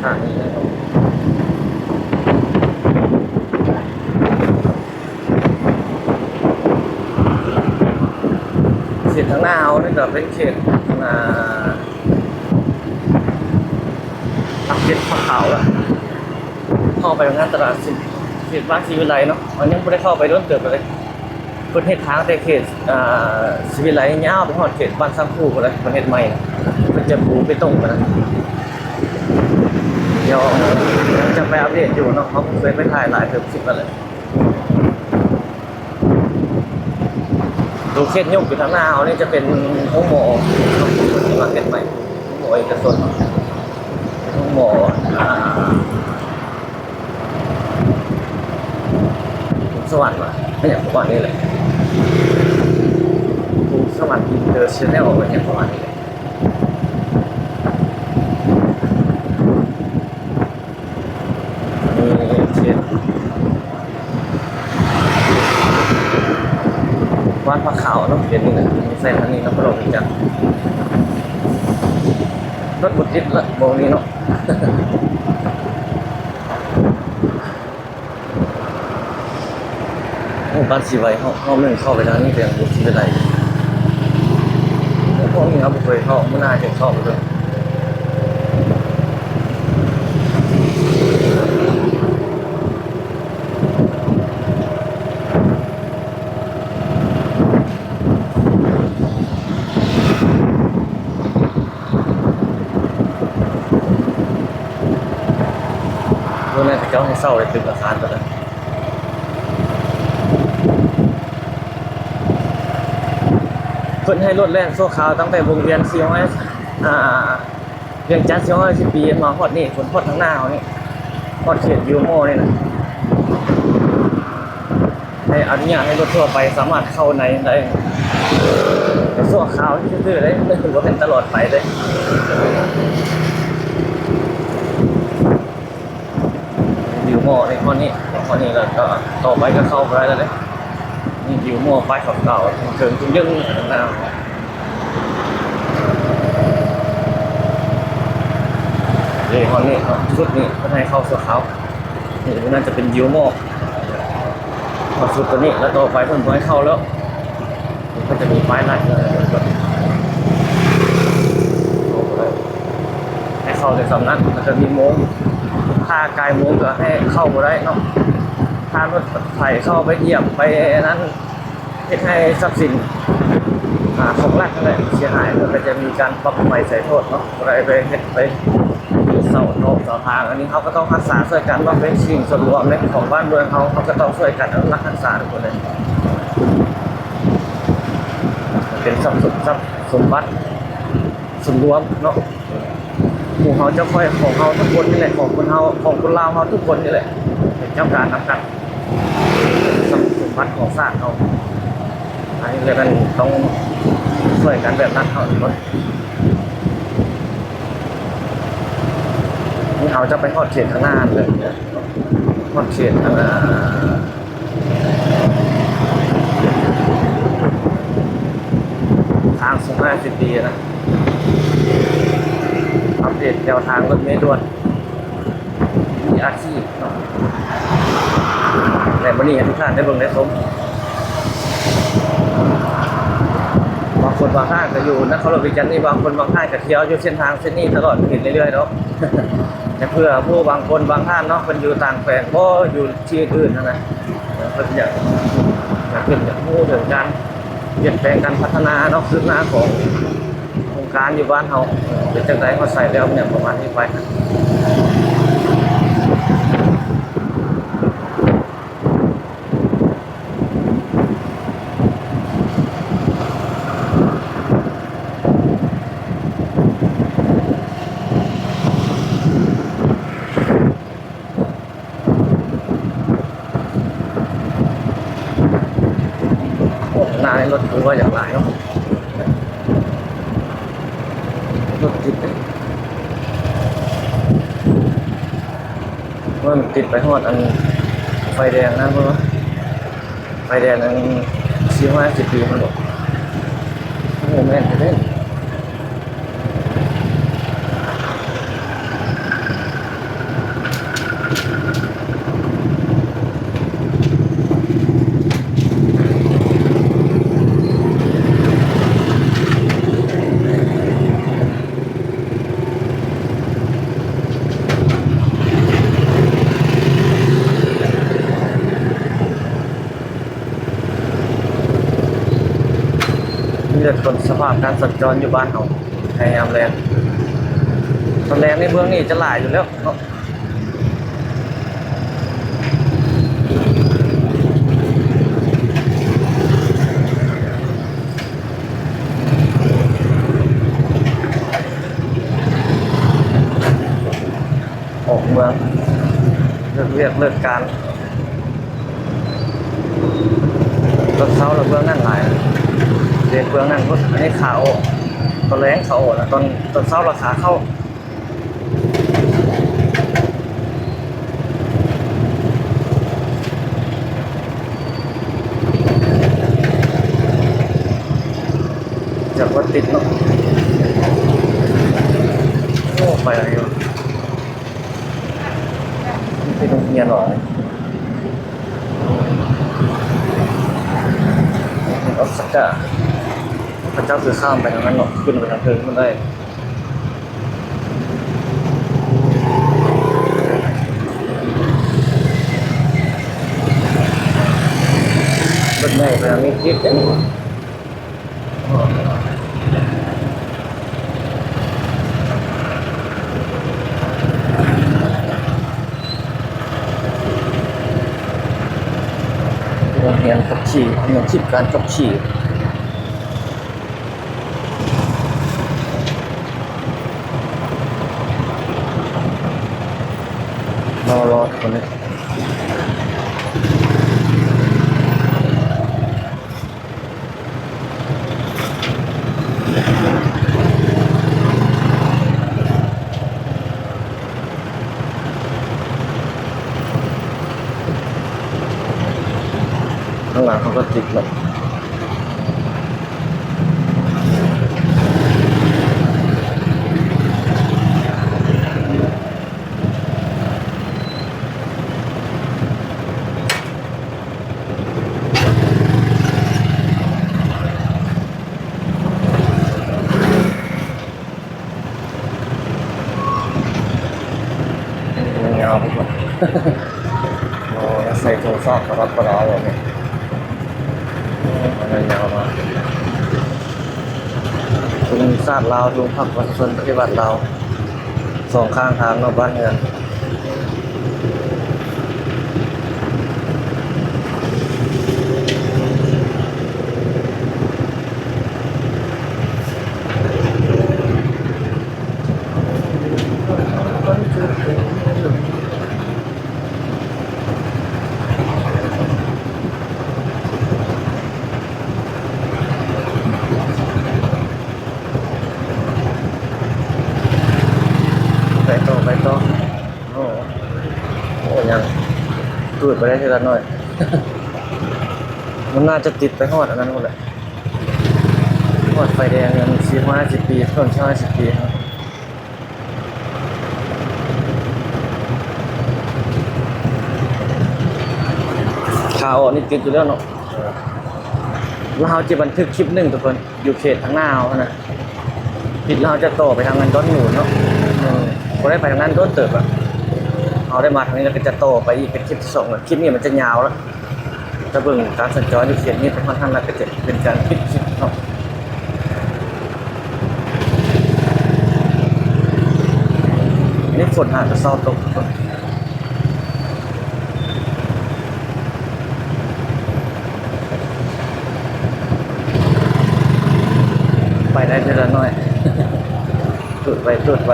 ທາງນີ້ແຫຼະເນາະ. ເຂດທາງໜ້າເຮົານີ້ກໍເປັນເຂດ ອ່າ ຫຼັກເຈັດ ພະຂາວລະ ເຂົ້າໄປໂຮງງານຕະຫຼາດສິນ ເຂດບ້ານສີວິໄລເນາະ. ເຮົາຍັງບໍ່ໄດ້ເຂົ້າໄປດົນເຕີບເລີຍ. ເພິ່ນເຮັດທາງແຕ່ເຂດ ອ່າ ສີວິໄລຍາວໄປຮອດເຂດບ້ານຊຳພູພຸ້ນແຫຼະ ເພິ່ນເຮັດໃໝ່ ເພິ່ນຈະປູເບຕົງຫັ້ນນະ. ດຽວຈະໄປອັບເດດຢູ່ເນາະ ເຮົາເຄີຍໄປຖ່າຍຫຼາຍເຕີບຄລິບແລ້ວແຫຼະ. ໂຕເຂດຍຸບຢູ່ທາງໜ້າເຮົານີ້ຈະເປັນໂຮງໝໍ ທີ່ວ່າເຮັດໃໝ່ ໂຮງໝໍເອກະຊົນ ໂຮງໝໍ ອ່າ ສະຫວັນຫວາ ອີຫຍັງປະມານນີ້ແຫຼະ ພູສະຫວັນອິນເຕີເນຊັນແນວ ອີຫຍັງປະມານນີ້ແຫຼະ. ອັນນີ້ເຂດບ້ານພະຂາວເນາະ ເຂດນີ້ນະ ໃສ່ທາງນີ້ນະ ພະໂລວຽງຈັນ ລົດບໍ່ຕິດລະ ໝ່ອງນີ້ເນາະ. ໂອ້ ບ້ານສີໄວເຮົາ ເຮົາແມ່ນເຂົ້າໄປທາງນີ້ ໄປທາງບຸນສີວິໄລ. ໂອ້ ພວກນີ້ເຮົາບໍ່ເຄີຍເຂົ້າ ມື້ໜ້າຈະເຂົ້າໄປເບິ່ງ. ໂອ້ ນັ້ນເຂົາເຈົ້າໃຫ້ເຊົ່າເລີຍ ຕຶກອາຄານຕົວນັ້ນ ເພິ່ນໃຫ້ລົດແລ່ນຊົ່ວຄາວຕັ້ງແຕ່ວົງວຽນສີ່ຮ້ອຍ ອ່າ ວຽງຈັນສີ່ຮ້ອຍສິບປີ ມາຮອດນີ້ພຸ້ນ ຮອດທາງໜ້າເຮົານີ້ ຮອດເຂດວິວມໍນີ້ນະ. ໃຫ້ອະນຸຍາດໃຫ້ລົດທົ່ວໄປສາມາດເຂົ້າໃນໄດ້ ແຕ່ຊົ່ວຄາວຊື່ໆເດ້ ບໍ່ແມ່ນຕະຫຼອດໄປເດ້. ວິວມໍນີ້ ຮອດນີ້ ຮອດນີ້ແລ້ວກໍຕໍ່ໄປກໍເຂົ້າບໍ່ໄດ້ແລ້ວເດ້. ນີ້ວິວມໍປ້າຍຂາວໆ ເທິງໆ ເທິງໆ ເທິງໆ ເດີ ຮອດນີ້ເນາະ ຈຸດນີ້ເພິ່ນໃຫ້ເຂົ້າຊົ່ວຄາວ. ນີ້ ຕົງນັ້ນຈະເປັນວິວມໍ ເຂົ້າສູ່ຕົວນີ້ ແລ້ວຕໍ່ໄປເພິ່ນບໍ່ໃຫ້ເຂົ້າແລ້ວ ເພິ່ນຈະມີປ້າຍໄລ່ເລີຍ ໃຫ້ເຂົ້າແຕ່ສ່ຳນັ້ນ ແລ້ວກໍມີໂມງ ຖ້າກາຍໂມງກໍໃຫ້ເຂົ້າບໍ່ໄດ້ເນາະ. ຖ້າລົດໄຖເຂົ້າໄປຢຽບໄປອັນນັ້ນ ເຮັດໃຫ້ຊັບສິນ ອ່າ ຂອງລັດນັ້ນແຫຼະເສຍຫາຍ ເພິ່ນກໍຈະມີການປັບໃໝໃສ່ໂທດເນາະ ບໍ່ໄດ້ໄປເຮັດໄປເສົາຕອກເສົາທາງ. ອັນນີ້ເຮົາກໍຕ້ອງຮັກສາຊ່ວຍກັນເນາະ ເປັນສິ່ງສ່ວນລວມເດ້ ຂອງບ້ານເມືອງເຮົາ ເຮົາກໍຕ້ອງຊ່ວຍກັນອະນຸລັກຮັກສາທຸກຄົນເລີຍ ເປັນຊັບສົມ ຊັບສົມບັດສ່ວນລວມເນາະ. ໝູ່ເຮົາເຈົ້າຂ້ອຍຂອງເຮົາທຸກຄົນນີ້ແຫຼະ ຂອງຄົນເຮົາ ຂອງຄົນລາວເຮົາທຸກຄົນນີ້ແຫຼະ ເປັນເຈົ້າການນຳກັນ ສົມບັດຂອງຊາດເຮົາ. ອັນນີ້ເລີຍແມ່ນຕ້ອງຊ່ວຍກັນແບບນັ້ນເຮົາທຸກຄົນ. ນີ້ເຮົາຈະໄປຮອດເຂດທາງໜ້າເລີຍ ຮອດເຂດ ອ່າ ທາງສອງຮ້ອຍຫ້າສິບປີນະ ອັບເດດແນວທາງລົດເມດ່ວນ ບີເອັມທີ ເນາະ ແລະ ມື້ນີ້ໃຫ້ທຸກທ່ານໄດ້ເບິ່ງໄດ້ຊົມ. ບາງຄົນບາງທ່ານກໍຢູ່ນະຄອນຫຼວງວຽງຈັນນີ້ ບາງຄົນບາງທ່ານກໍທ່ຽວຢູ່ເສັ້ນທາງເສັ້ນນີ້ຕະຫຼອດ ເຫັນເລື້ອຍໆ ດອກ. ແຕ່ເພື່ອຜູ້ບາງຄົນບາງທ່ານເນາະ ເພິ່ນຢູ່ຕ່າງແຂວງ ບໍ່ຢູ່ທີ່ອື່ນຫັ້ນນະ ເພິ່ນຢາກ ຢາກເຫັນ ຢາກຮູ້ເຖິງການປ່ຽນແປງ ການພັດທະນາເນາະ ຄືບໜ້າຂອງ ການຢູ່ບ້ານເຮົາເປັນຈັ່ງໃດ ຮອດໃສແລ້ວ ແມ່ນປະມານນີ້ໄປ. ໂອ້ ໜ້ານີ້ລົດຄືວ່າຢາກຫຼາຍເນາະ ລົດຕິດເດ້. ມັນຕິດໄປຮອດອັນໄຟແດງນັ້ນພຸ້ນເນາະ ໄຟແດງອັນສີ່ຮ້ອຍຫ້າສິບປີພຸ້ນບໍ? ໂອ້ ແມ່ນແທ້ເດ້. ມີແຕ່ຄົນ ສະພາບການສັນຈອນຢູ່ບ້ານເຮົາໃນຍາມແລງ. ຕອນແລງໃນເມືອງນີ້ຈະຫຼາຍຢູ່ແລ້ວເນາະ. ອອກເມືອງ ເລີກວຽກເລີກການ ຕອນເຊົ້າລະເບື້ອງນັ້ນຫຼາຍ ເດ ເບື້ອງນັ້ນພຸ້ນ. ອັນນີ້ຂາອອກ ຕອນແລງຂາອອກນະ ຕອນ ຕອນເຊົ້າລະຂາເຂົ້າ. ຈະບໍ່ຕິດເນາະ. ໂອ້ ໄປຫຼາຍຢູ່. ມັນເປັນໂຮງຮຽນຫວາ? ເປັນອອສກາ ເຂົາເຈົ້າຄືຂ້າມໄປທາງນັ້ນເນາະ ຂຶ້ນໄປທາງເທິງພຸ້ນໄດ້. ລົດໃຫຍ່ໄປທາງນີ້ຕິດເດ້. ໂຮງຮຽນຂັບຂີ່ ໂຮງຮຽນສິບການຂັບຂີ່. ລໍ ລໍຄົນນີ້. ຂ້າງຫຼັງເຂົາກໍຕິດແລ້ວ. ຍາວໄປກ່ອນ ໂອ້ ໃສ່ໂທລະສັບປະດັບປະດາແບບນີ້ ມັນຍາວມາກ. ທຸງຊາດລາວ ທຸງພັກປະຊາຊົນປະຕິວັດລາວ ສອງຂ້າງທາງເນາະ ບ້ານເຮືອນ. ໄປຕໍ່ ໄປຕໍ່. ໂອ້ ໂອ້ ຍັງ ຕູດໄປໄດ້ເທື່ອລະໜ້ອຍ. ມັນໜ້າຈະຕິດໄປຮອດອັນນັ້ນພຸ້ນແຫຼະ ຮອດໄຟແດງອັນສີ່ຮ້ອຍຫ້າສິບປີ ຖະໜົນສີ່ຮ້ອຍຫ້າສິບປີ. ຂາອອກນີ້ຕິດຢູ່ແລ້ວເນາະ ແລ້ວເຮົາຈະບັນທຶກຄລິບໜຶ່ງ ທຸກຄົນ ຢູ່ເຂດທາງໜ້າເຮົາຫັ້ນນະ ປິດແລ້ວເຮົາຈະຕໍ່ໄປທາງອັນດອນມູນເນາະ. ເອີ ບໍ່ໄດ້ໄປທາງນັ້ນດົນເຕີບລະ ເຮົາໄດ້ມາທາງນີ້ແລ້ວກໍຈະຕໍ່ໄປອີກເປັນຄລິບທີສອງ. ຄລິບນີ້ມັນຈະຍາວລະ ຈະເບິ່ງການສັນຈອນຢູ່ເຂດນີ້ໄປຮອດຫັ້ນລະ ກໍຈະເປັນການປິດຄລິບເນາະ. ຝົນຫາກະເຊົາຕົກ ໄປໄດ້ເທື່ອລະໜ້ອຍ ຕູດໄປ ຕູດໄປ.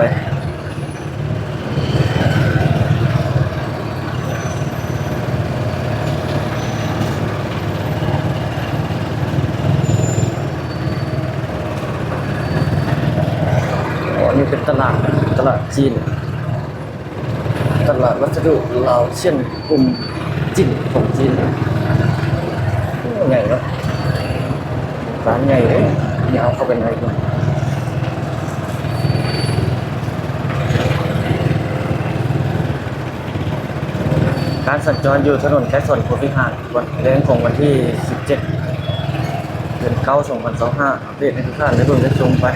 ອໍ ອັນນີ້ເປັນຕະຫຼາດ ຕະຫຼາດຈີນ ຕະຫຼາດວັດສະດຸລາວຊຽນ ກຸ່ມຈີນ ຂອງຈີນ. ໂອ້ ໃຫຍ່ເນາະ ຮ້ານໃຫຍ່ເດ້ ຍາວເຂົ້າໄປໃນພຸ້ນ. ການສັນຈອນຢູ່ຖະໜົນໄກສອນໂພວິຫານ ວັນ ແລງຂອງວັນທີສິບເຈັດ ເດືອນເກົ້າ ສອງພັນຊາວຫ້າ ອັບເດດໃຫ້ທຸກທ່ານໄດ້ເບິ່ງໄດ້ຊົມໄປ.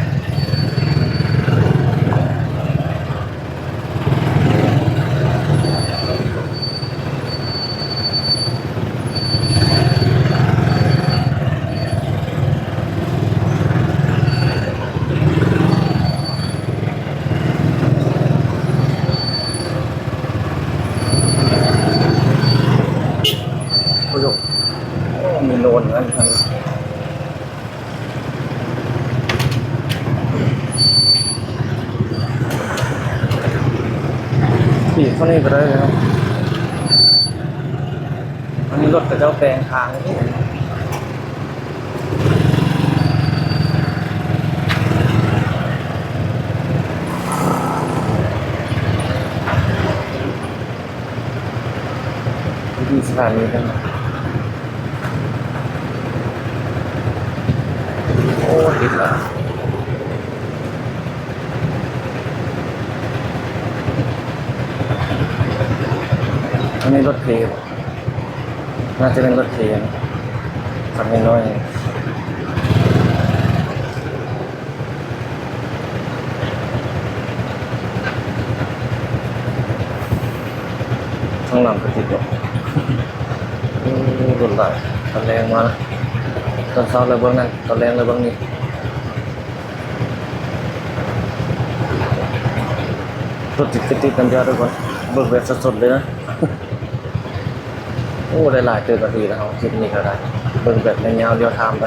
ໂອ້ໂຫ ມີໂດຣນນະ ຂີ່ເຂົ້ານີ້ກະໄດ້ເນາະ. ອັນນີ້ລົດເຂົາເຈົ້າແປງທາງ ຢູ່ສະຖານີກັນ ໂອ້ ຕິດລະ. ອັນນີ້ລົດເຄ ໜ້າຈະເປັນລົດເຄນະ ຄັນນ້ອຍໆ. ທາງຫຼັງກະຕິດເນາະ. ໂອ້ ລົດຫຼາຍ ຕອນແລງມາ ຕອນເຊົ້າແລ້ວເບິ່ງນັ້ນ ຕອນແລງແລ້ວເບິ່ງນີ້. ລົດຕິດ ຕິດ ຕິດນຳເດີທຸກຄົນ ເບິ່ງແບບສົດໆເລີຍນະ. ໂອ້ ໄດ້ຫຼາຍເຕີບນາທີແລ້ວ ເຮົາຄລິບນີ້ກະໄດ້ ເບິ່ງແບບຍາວໆ ລຽວທາມໄປ.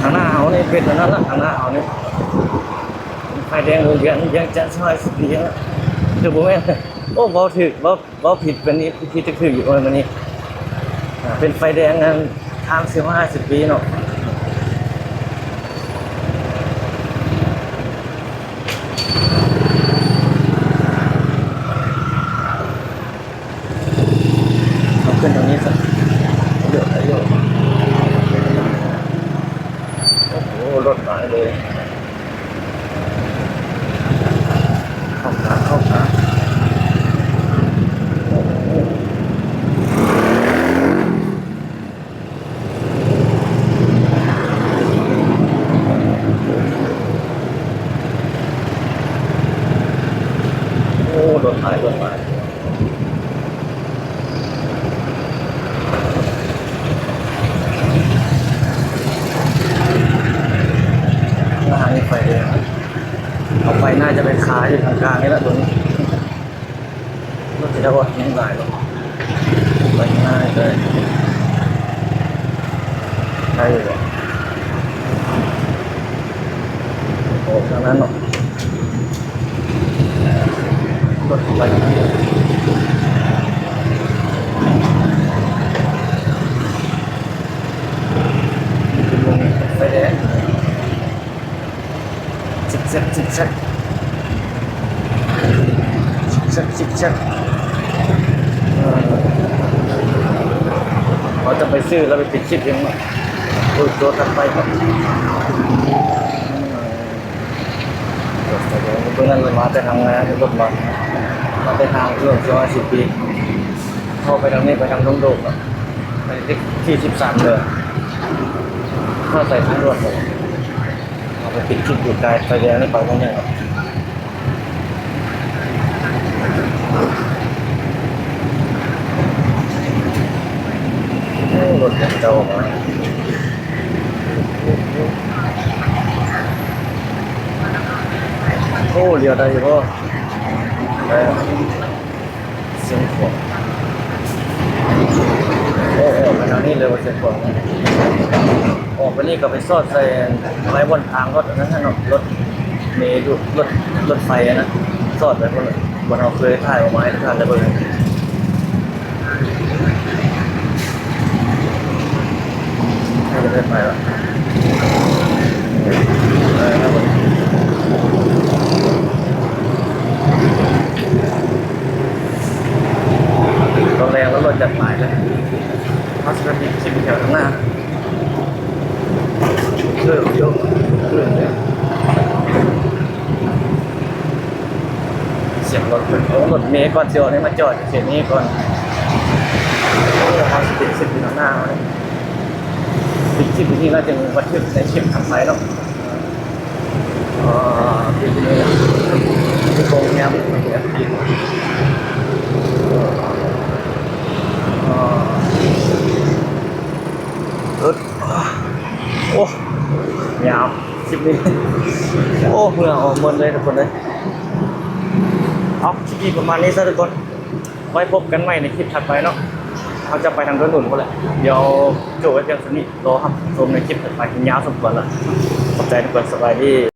ທາງໜ້າເຮົານີ້ເປັນອັນນັ້ນລະ ທາງໜ້າເຮົານີ້ ໄຟແດງວົງວຽງ ວຽງຈັນ ສອງຮ້ອຍສິບປີແລ້ວ ຫຼືບໍ່ແມ່ນ ໂອ້ ເວົ້າຖືກ ເວົ້າ ເວົ້າຜິດ ເປັນ ຜິດຖືກຢູ່ ເອີ ມື້ນີ້ ອ່າ ເປັນໄຟແດງອັນ ທາງສອງຮ້ອຍສິບປີເນາະ. ເຮົາຂຶ້ນທາງນີ້ຊະ ໂອ້ໂຫ ລົດຫຼາຍເລີຍ. ເຂົ້າກາງ ເຂົ້າກາງ ໂອ້ ລົດຫຼາຍ ລົດຫຼາຍ. ໜ້ານີ້ໄຟແດງ ເອົາໄປໜ້າຈະໄປຄາຢູ່ກາງໆນີ້ລະຕົວນີ້ ລົດຈະໄດ້ບໍ່ ຍັງຫຼາຍບໍ່ ໄປຂ້າງໜ້ານີ້ກະໄດ້ ໄດ້ຢູ່ ອອກທາງນັ້ນເນາະ. ລົດໄຟ ໄຟແດງ ຊິກແຊັກ ຊິກແຊັກ ຊິກແຊັກ ຊິກແຊັກ ເອີ ເຮົາຈະໄປ ຊື້ແລ້ວໄປປິດຄລິບເອງເນາະ. ໂອ້ຍ ໂຕຖັດໄປເນາະ. ເບິ່ງນັ້ນ ມາແຕ່ທາງ ລົດມາ ມາແຕ່ທາງຖະໜົນສອງຮ້ອຍສິບປີ ເຂົ້າໄປທາງນີ້ ໄປທາງດົງໂດກ ໄປເລກທີສິບສາມເດີ ເຂົ້າໃສ່ທາງດ່ວນ ເອົາໄປປິດຄລິບຢູ່ກາຍໄຟແດງນີ້ ໄປທາງນີ້. ໂອ້ ລົດຍັງເກົ່າມາ. ໂອ້ ລ້ຽວໄດ້ຢູ່ບໍ່? ໄດ້. ເສັ້ນຂວາງ ໂອ້ ອອກໄປທາງນີ້ເລີຍວ່າ ເສັ້ນຂວາງ. ອອກໄປນີ້ກໍໄປຊອດໃສ່ໄມ້ບ່ອນທາງລົດອັນນັ້ນເນາະ, ລົດເມ ລົດ ລົດໄຟຫັ້ນນະ, ຊອດໄປພຸ້ນ ບ່ອນເຮົາເຄີຍຖ່າຍອອກມາໃຫ້ທຸກທ່ານໄດ້ເບິ່ງ. ໃກ້ຈະໄດ້ໄປລະ. ຕອນແລງແລ້ວລົດຈະຫຼາຍເລີຍ. ເຮົາຊິໄປປິດຄລິບແຖວທາງໜ້າ. ເອີ ໂຍກຂຶ້ນເດ້. ສຽງລົດເພິ່ນ ໂອ້ ລົດເມກ່ອນຊິອອກນີ້ ມາຈອດຢູ່ເຂດນີ້ກ່ອນ. ໂອ້ ເຮົາຊິປິດຄລິບຢູ່ທາງໜ້າເຮົານີ້. ປິດຄລິບຢູ່ນີ້ແລ້ວຈຶ່ງບັນທຶກໃນຄລິບຖັດໄປເນາະ. ເອີ ປິດຢູ່ນີ້ແຫຼະ ປິດໂຮງແຮມ ເອີ ອຶດ. ໂອ້ ຍາວ ຄລິບນີ້ ໂອ້ ເຫື່ອອອກໝົດເລີຍທຸກຄົນເອີຍ. ເອົາ ຄລິບນີ້ປະມານນີ້ຊະທຸກຄົນ, ໄວ້ພົບກັນໃໝ່ໃນຄລິບຖັດໄປເນາະ. ເຮົາຈະໄປທາງດອນໜຸ່ນພຸ້ນແຫຼະ, ດຽວຈົບໄວ້ພຽງສ່ຳນີ້, ລໍຮັບຊົມໃນຄລິບຖັດໄປ ຍາວສົມຄວນລະ. ຂອບໃຈທຸກຄົນ, ສະບາຍດີ.